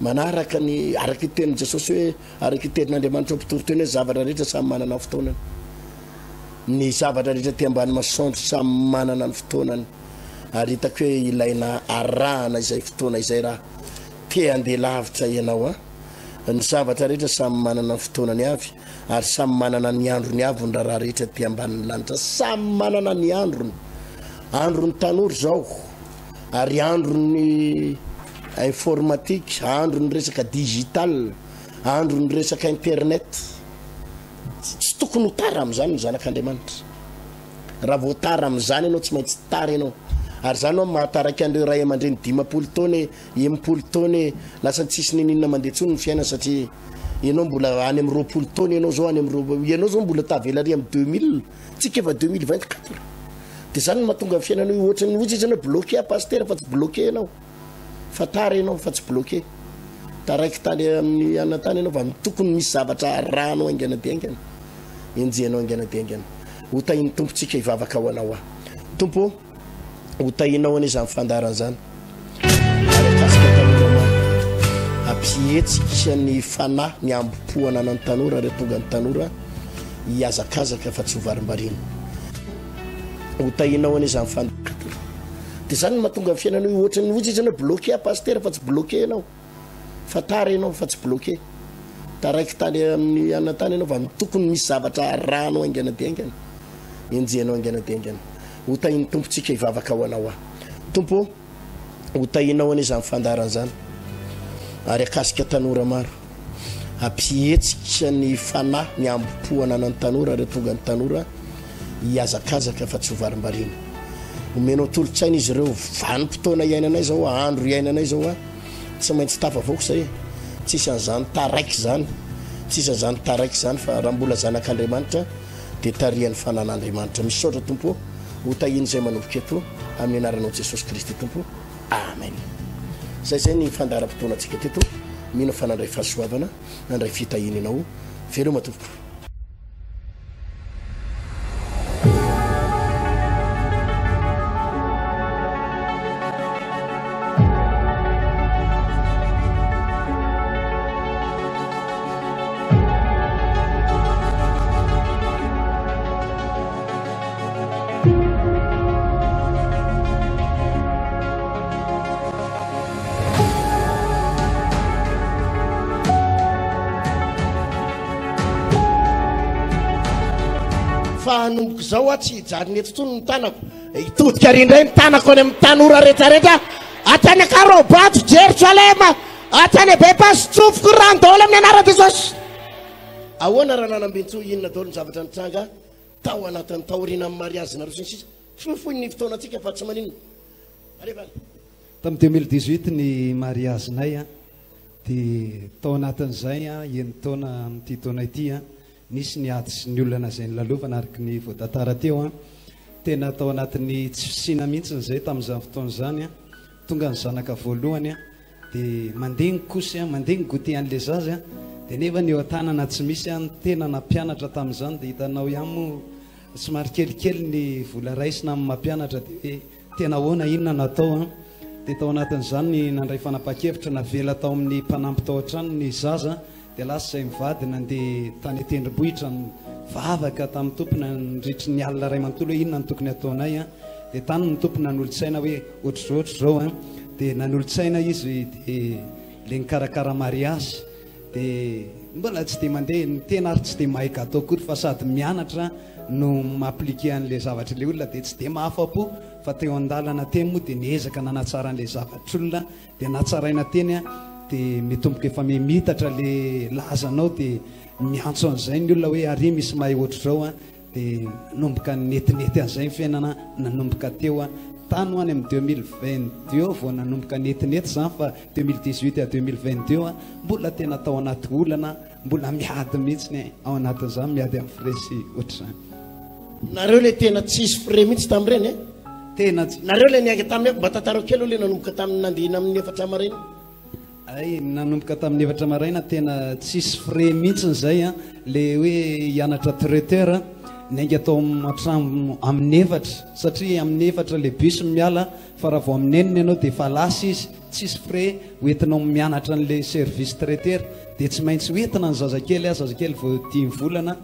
B: Manaraka ny araka io tenin'i Jesosy hoe araka io tenin'Andriamanitra mpitory teny hoe zavatra rehetra samy manana ny fotoanany. Ny zavatra rehetra aty ambany masoandro samy manana ny fotoanany. Ary hitako hoe ilaina arahana izay fotoana izay raha te handeha lavitra ianao an. Ny zavatra rehetra samy manana ny fotoanany avy ary samy manana ny androny avy ny raharaha rehetra aty ambanin'ny lanitra. Samy manana ny androny. Andron'ny tanora izao ary andron'ny informatique, andron'ny resaka digital, andron'ny resaka internet. Tsy tokony ho tara amin'izany ny zanak'Andriamanitra. Raha vao tara amin'izany ianao, tsy maintsy tara ianao. Ary izany ho'a mahataraiky an'ireo ray aman-dreny 50 taona e, 60 taona e, lasa tsisy n'inon'inona mandeha intsony ny fiainana satria ianao mbola any amin'ny 20 taona ianao izao, any amin'ny ianao izao mbola tavela ary amin'ny 2000. Tsika efa 2024. De zany no mahatonga ny fiainana hoe ohatran'ny hozy izy hoe bloqué aho pasitera fa tsy bloqué ianao. Fa tara ianao fa tsy bloqué. Taraiky tany amin'ny anona tany ianao fa tokony misy zavatra arahanao haingana dia haingana. Enjehinao haingana dia haingana. Ho tahin'ny Tompo tsika hivavaka ho anao aho. Tompo ô, ho tahinao anie izany fandaharana izany. Ary akasika tanora maro. Ampihetsika ny fanahy, ny ambo-po ananan'ny tanora ary hatonga ny tanora hihazakazaka fa tsy ho varimbariana. Ho tahinao anie izany fandaharana. Dia izany no mahatonga ny fiainana hoe ohatran'ny hozy izy hoe bloqué aho pasitera fa tsy bloqué ianao. Fa tara ianao fa tsy bloqué. Taraiky tany amin'ny anona tany ianao fa tokony misy zavatra arahanao haingana dia haingana. Enjehinao haingana dia haingana. Ho tahin'ny Tompo tsika hivavaka ho anao aho. Tompo ô, ho tahinao anie izany fandaharana izany. Ary akasika tanora maro. Ampihetsika ny fanahy, ny ambo-po ananan'ny tanora ary hatonga ny tanora hihazakazaka fa tsy ho varimbariana. Omenao tolo-tsaina izy ireo, vanim-potoana iainanay izao, andro iainanay izao a. Tsy maintsy tafavoaka izay e. Tsisy an'izany taraiky izany. Tsisy an'izany taraiky izany fa raha mbola zanak'Andriamanitra dia tarihan'ny fanan'Andriamanitra. Misaotra Tompo ô. Ho tahiana izay manomboka eto amin'ny anaranao Jesosy Kristy Tompo. Amen. Zay zay ny fandaharam-potoanantsika teto. Mino fa nandray fahasoavana, nandray fitahiana ianao. Veloma tompoko. Fa hanomboka izao aho tsy hijanona eto intsony ny tanako. Hitodika ary indray ny tanako any amin'ny tanora rehetrarehetra hatrany Ankarobato, Jerosalema, hatrany Bepasy, tsofiko rano daholo amin'ny anaran'i Jesosy. Ahoana raha nanambintsoa inona daholo ny zavatra nitranga tao anatin'ny taorianan'ny mariazinareo sy ny sisa. Fohifohy ny fotoanantsika fa tsy maninona. Alefa.
F: Tamin'ny 2018 ny mariazinay an, dia tao anatin'izay an, enin-taona amin'ity taona ity an, nisy ny ady sy ny olana izay nolalovana araka ny voatantara teo an. Tena tao anatin'ny tsy fisiana mihitsy izay tamin'izany fotoana izany an. Tonga ny zanaka voalohany an, Dia mandeha ny kosy an, mandeha ny goûter an'ilay zaza an, dia nefa ny eo an-tanana tsy misy an, ny tena nampianatra tamin'izany dia hitanao ihany moa somary kelikely ny vola raisina amin'ny mampianatra dia hoe tena ahoana inona no atao an, dia tao anatin'izany ny nandray fanapahan-kevitra navela tao amin'ny mpanampy tao an-trano ny zaza Dia lasa izay mivady nandeha tany an-tendrombohitra nivavaka tamin'ny Tompo nandritry ny alina iray manontolo hoe inona no tokony hataonay an. Dia tany ny Tompo nanolo-tsaina hoe ohatr'izao ohatr'izao an. Dia nanolo-tsaina izy dia le nikarakara mariazy. Dia mbola tsy dia mandeha, ny tena ary tsy dia mahay gateau akory fa sady mianatra no mi-appliquer an'ilay zavatra ilay olona dia tsy dia mahafa-po fa teo an-dalana teny moa dia niezaka nanatsara an'ilay zavatr'olona dia natsaraina teny an, dia mitomboka efa miha-miitatra ilay lazanao dia miantso an'izay ny olona hoe ary misy mahay ohatr'izao an, Dia nanomboka netinety an'izay ny fiainana nanomboka teo a. Tany ho any amin'ny 2022 vao nanomboka netinety izany fa 2018 à 2022 a, mbola tena tao anaty olana, mbola miady mihitsy ny ao anatin'izany, miady amin'ny frais sy ohatr'izany.
B: Nareo le tena tsisy frais mihitsy tamin'ireny e?
F: Tena tsy.
B: Nareo le niainga tamin'ny, mba tantarao kely aloha le nanomboka tamin'ny nandehina amin'ny efatra maraina.
F: Hay, nanomboka tamin'ny efatra maraina tena tsisy frais mihitsiny izay an, le hoe hianatra traiteur an, niainga tao an-trano amin'ny efatra satria amin'ny efatra le bus no miala fa raha vao amin'ny enina ianao dia efa lasa izy, tsisy frais hoentinao mianatra an'le service traiteur dia tsy maintsy hoentina ny zazakely an, zazakely vao dimy volana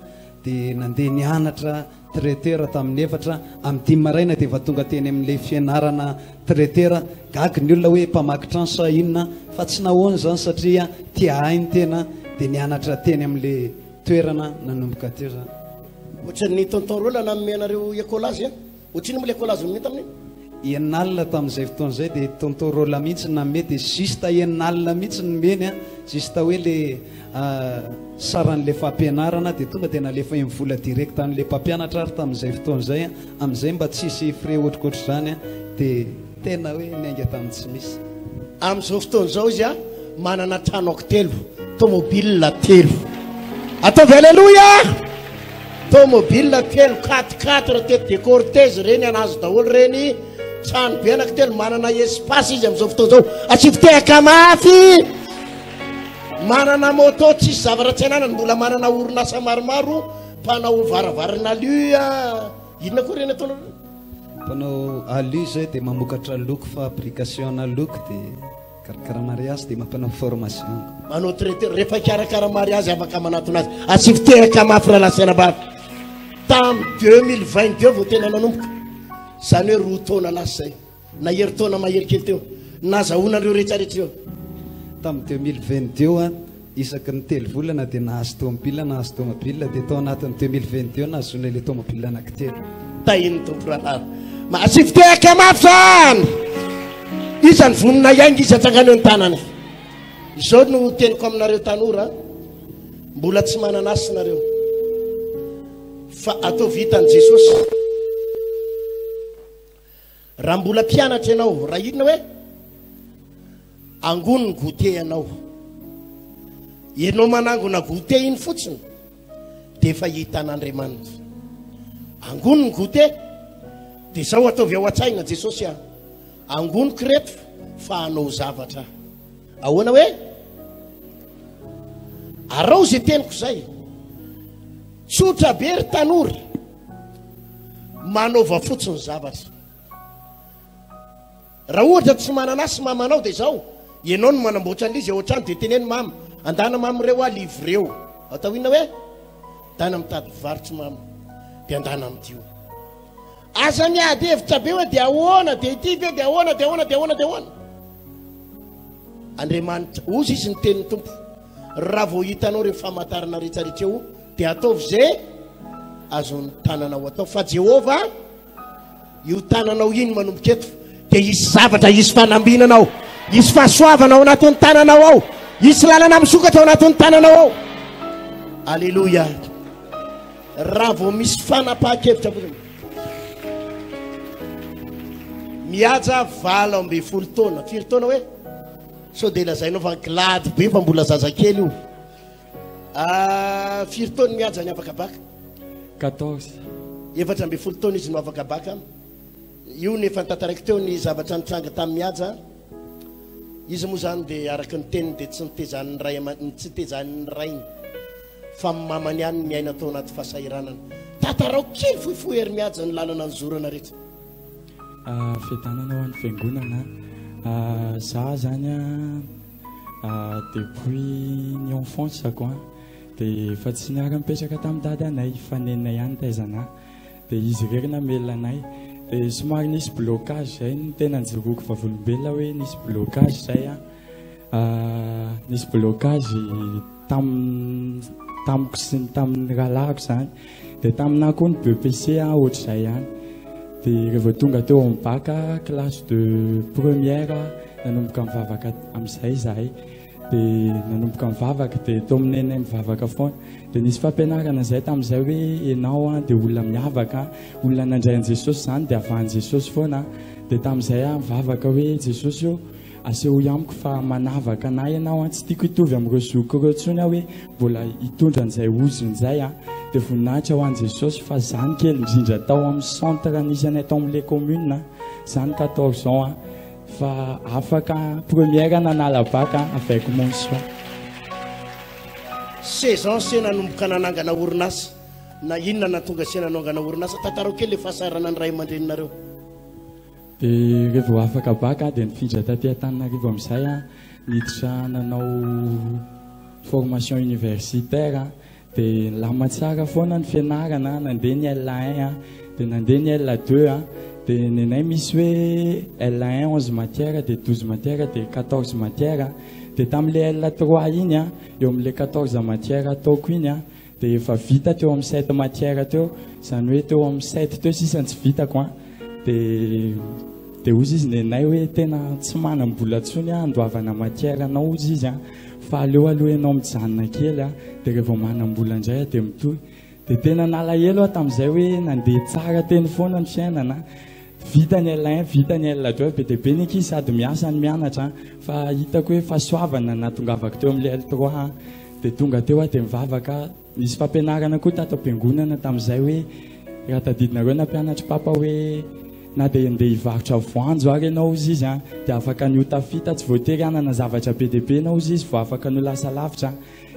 F: dia nandeha nianatra Traiteur tamin'ny efatra, amin'ny dimy maraina dia efa tonga teny amin'ilay fianarana traiteur. Gaga ny olona hoe mpamaky trano sa inona, fa tsy nahoana izany satria tia ahy ny tena dia nianatra teny amin'ilay toerana nanomboka teo izany.
B: Ohatran'ny tonton Rola nanome anareo écolage an? Ohatrinona moa ilay écolage nomena tamin'iny?
F: Enina alina tamin'izay fotoana izay dia tonton Rola mihitsy no nanome dia juste enina alina mihitsy no nomeny an, juste hoe le saran'ilay fampianarana dia tonga dia nalefa iny vola direct an'ilay mpampianatra ary tamin'izay fotoana izay an, amin'izay mba tsisy frais ohatrokohatr'izany an, dia tena hoe niainga tamin'ny tsy misy.
B: Amin'izao fotoana izao izy an, manana trano telo, tomobile telo. Ataovy aleloia! Tomobile telo, quatre quatre, tête de cortège reny anazy daholo reny, trano be anaky telo, manana espace izy amin'izao fotoana izao. Asivo tehaka mafy! Manana moto tsisy zavatra tsy ananany, mbola manana orinasa maromaro, mpanao varavarana alu, inona koa reny ataonareo?
F: Mpanao alu zay dia mamokatra loko fabrication-na loko dia Karakara mariazy dia mampanao formation.
B: Manao traiteur rehefa hikarakara mariazy afaka manatona azy. Asivo tehaka mafy rahalahy sy anabavy. Tamin'ny 2022 vao tena nanomboka. Izany hoe roa taona lasa izay. Na herintaona mahery kely teo. Nazahoana an'ireo rehetrarehetra ireo.
F: Tamin'ny 2022 an, isaky ny telo volana dia nahazo tomobile, nahazo tomobile, dia tao anatin'ny 2022 nahazoana ilay tomobile anankitelo.
B: Tahin'ny Tompo rahalahy. Asivo tehaka mafy izany. Iza ny vonona hiainga izy atsangano eo ny tanany. Izao no teniko aminareo tanora, mbola tsy manana asa nareo. Fa ataovy hitan'i Jesosy. Raha mbola mpianatra ianao, raha inona hoe angony ny goûter anao. Ianao manangona goûter iny fotsiny dia efa hitan'Andriamanitra. Angony ny goûter dia izao ataovy ao an-tsaina Jesosy a. Angoniko ireto fa hanao zavatra. Ahoana hoe? Arao izay teniko izay. Tsotra be ry tanora. Manaova fotsiny zavatra. Raha ohatra tsy manana sy mamanao dia izao, ianao no manamboatra an'ilay izy ao an-trano dia teneno mama, andana mama ireo aho livreo. Atao inona hoe? Andana mitady mpivarotry mama dia andana amidio. Aza miady hevitra be hoe dia ahoana, dia ity ve, dia ahoana, dia ahoana, dia ahoana, dia ahoana. Andriamanitra, hozy izy ny tenin'ny Tompo, raha vao hitanao ireo famantarana rehetrarehetra eo, dia ataovy izay azon'ny tananao atao. Fa Jehovah, io tananao iny manomboka eto, dia hisy zavatra, hisy fanambinana ao, hisy fahasoavana ao anatin'ny tananao ao, hisy lalana misokatra ao anatin'ny tananao ao. Alléluia. Raha vao misy fanapahan-kevitra fotsiny. Mihaja 18 taona. Firy taona hoe? Sao dia lazainao fa glady be fa mbola zazakely io. Ah, firy taona mihaja ny afaka baka?
G: 14.
B: 14 taona izy no afaka baka. Io no efa notantaraiko teo ny zavatra nitranga tamin'i Mihaja. Izy moa izany dia araka ny teniny dia tsy nitezan'ny ray aman tsy nitezan'ny rainy fa ny mamany ihany no niaina tao anaty fahasahiranana. Tantarao kely fohifohy ery Mihaja ny lalana nizorana rehetra.
G: Fiadanana ho an'ny fiangonana. Za zany depuis ny enfance-ko dia efa tsy niara-nipetraka tamin'ny dadanay fa neninay ihany nitaiza anah. Dia izy irery namelona anay. Dia somary nisy blocage izay no tena nijoroako vavolombelona hoe nisy blocage izay an. Nisy blocage. tamin'ny tamiko sy ny tamin'ny rahalahiko izany. Dia taminà koa ny BEPC ohatr'izay ihany. Dia rehefa tonga teo amin'ny bac, classe de première, nanomboka nivavaka amin'izay izahay. Dia nanomboka nivavaka, dia tao amin'ny nenay mivavaka foana. Dia nisy fampianarana izay tamin'izay hoe ianao dia olona miavaka, olona nandray an'i Jesosy izany dia avahan'i Jesosy foana. Dia tamin'izay aho nivavaka hoe Jesosy ô, asehoy amiko fa manavaka anah ianao an, tsy tiako hitovy amin'ireo zokiko ireo intsony aho hoe mbola hitondra an'izay ozona izay an. Dia voninahitra ho an'i Jesosy fa za ny kely indrindra tao amin'ny centre nisy anay tao amin'ilay commune, za ny 14 ans an. Fa afaka première nanala bac avec mention.
B: 16 ans se nanomboka nanangana orinasa na inona nahatonga se nanongana orinasa? Tantarao kely le fahasahiranan'ny ray aman-dreninareo.
G: Dia rehefa vao afaka bac dia nifindra taty Antananarivo amin'izay aho, niditra nanao formation universitaire Dia nilamina tsara foana ny fianarana, nandeha ny L1 dia nandeha ny L2 dia nenay misy hoe L1 11 matières dia 12 matières dia 14 matières dia tamin'ilay L3 iny eo amin'ilay 14 matières ataoko iny dia efa vita teo amin'ny 7 matières teo, izany hoe teo amin'ny 7 teo sisa ny tsy vitako an. Dia dia hozy izy nenay hoe tena tsy manam-bola intsony aho handoavana matière anao hozy izy an. Fa aleo aloha ianao mijanona kely a, dia rehefa manam-bola indray aho dia mitohy. Dia tena nalahelo aho tamin'izay hoe nandeha tsara teny foana ny fiainana. Vita ny L1, vita ny L2, be dia be ny ankizy sady miasa no mianatra fa hitako hoe fahasoavana nahatongavako teo amin'ilay L3. Dia tonga teo aho dia mivavaka. Nisy fampianarana koa tato am-piangonana tamin'izay hoe, raha tadidinareo nampianatry Papa hoe na dia handeha hivarotra voanjo ary ianao hozy izy an, dia afaka ny ho tafita, tsy voatery hanana zavatra be dia be ianao hozy izy vao afaka ny ho lasa lavitra.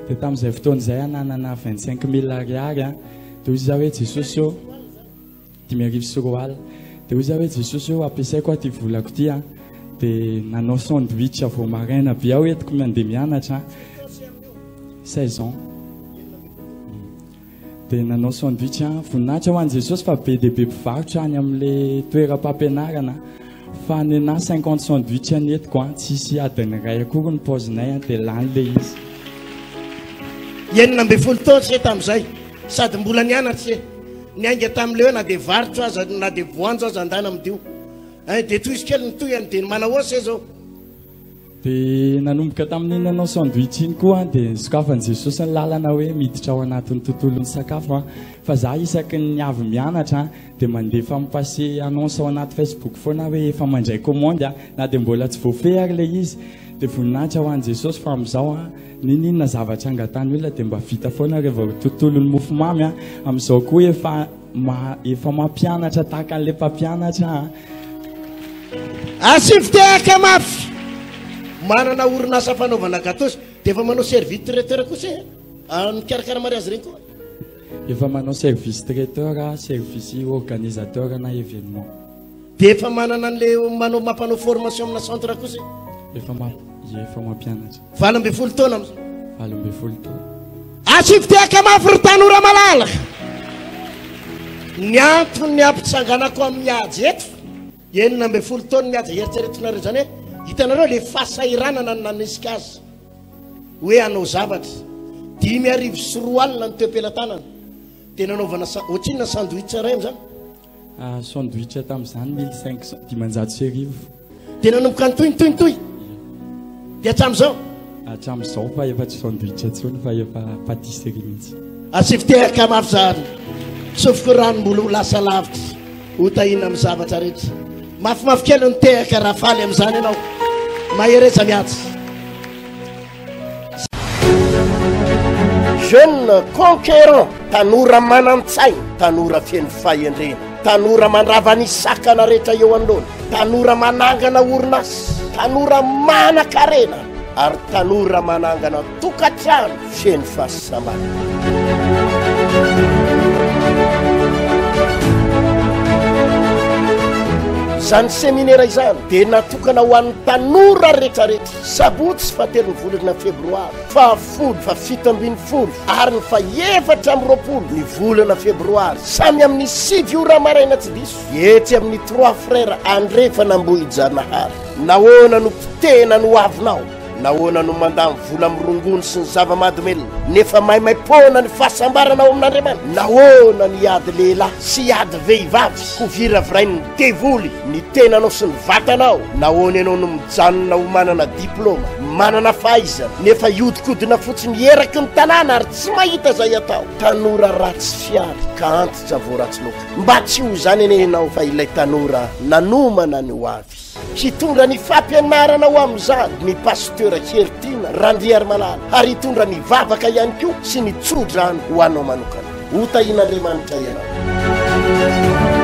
G: Dia tamin'izay fotoana izay aho nanana 25 mille ariary an, dia hozy izaho hoe Jesosy ô, 2005. Dia hoy za hoe Jesosy ô, ampiasaiko aho ity volako ity an. Dia nanao sandwich vao maraina be aho entiko mandeha mianatra an. 16 ans. Dia nanao sandwich an. Voninahitra ho an'i Jesosy fa be dia be mpivarotra any amin'ilay toeram-pampianarana. Fa nenà 50 sandwich ny entiko an. Tsisy adiny iray akory ny paozinay an, dia lany ilay izy.
B: 16 taona se tamin'izay, sady mbola nianatra se. Niainga tamin'ilay hoe na dia varotra aza, na dia voanjo aza andana midio. Hein, dia tohizo kely ny tohiny, dia manahoana se zao?
G: Dia nanomboka tamin'iny nanao sandwich iny koa aho, dia nosokafan'i Jesosy ny lalana hoe miditra ao anatin'ny tontolon'ny sakafo aho. Fa za isaky ny avy mianatra dia mandefa mi-passer annonce ao anaty Facebook foana aho hoe efa mandray commande aho, na dia mbola tsy voafehy ary ilay izy. Dia voninahitra ho an'i Jesosy fa amin'izao aho, N'inon'inona zavatra angatahan'ny olona dia mba vita foana rehefa vao tontolon'ny mofomamy a. Amin'izao koa efa efa mampianatra tahaka an'ilay mpampianatra a.
B: Asio fitehaka mafy! Manana orinasa fanaovana gâteaux dia efa manao service traiteur kosa e! Mikarakara mariazy ireny koa.
G: Efa manao service traiteur, service organisateur na événement.
B: Dia efa manana an'ilay manao mampanao formation amina centre kosa
G: e? Efa mamp efa mampianatra.
B: 18 taona amin'izao.
G: 18 taona.
B: Asio fitehaka mafy ry tanora malala. Ny antony hampitsanganako amin'ny ady eto, 16 taona ny ady eritreretinareo izany hoe hitanareo le fahasahiranana no nanesika azy hoe hanao zavatra. 2005 ny teo am-pelatanana dia nanaovana ohatrinona sandwich iray amin'izany?
G: Sandwich tamin'izany 1500, 1500.
B: Dia nanomboka nitohy nitohy nitohy. Dia hatramin'izao?
G: Hatramin'izao fa efa tsy sandwich intsony fa efa pâtisserie mihitsy.
B: Asio fitehaka mafy izany. Sofiko rano mbola ho lasa lavitra. Ho tahiana amin'ny zavatra rehetra. Mafimafy kely ny tehaka raha faly amin'izany ianao. Mahereza mihaja. Jeune conquérant, tanora manan-tsaina, tanora feno fahendrena, tanora mandrava ny sakana rehetra eo anoloana, tanora manangana orinasa, tanora manan-karena ary tanora manangana tokantrano feno fahasambarana. Izany seminera izany dia natokana ho an'ny tanora rehetrarehetra. Sabotsy fahatelon'ny volana febroary, fahafolo, fahafito ambin'ny folo ary ny faha-24 ny volana febroary, samy amin'ny 9 ora maraina tsy diso, etsy amin'ny Trois Frères Andrefan'Ambohijanahary. Nahoana no potehina ny hoavinao?
A: Nahoana no mandany vola amin'ny rongony sy ny zava-mahadomelina, nefa maimaim-poana ny fahasambarana ao amin'Andriamanitra? Nahoana no hiady lehilahy sy hiady vehivavy ho viravirain'ny devoly ny tenanao sy ny vatanao? Nahoana ianao no mijanona ho manana diplaoma, manana fahaizana, nefa hiodikodina fotsiny eraky ny tanàna ary tsy mahita izay atao? Tanora ratsy fihary ka antitra vao ratsy loaka. Mba tsy ho izany anie ianao fa ilay tanora nanomana ny ho avy. Hitondra ny fampianarana ho amin'izany ny Pasteur Heritiana Randriarimalala ary hitondra ny vavaka ihany koa sy ny tso-drano ho anao manokana. Ho tahian'Andriamanitra ianao.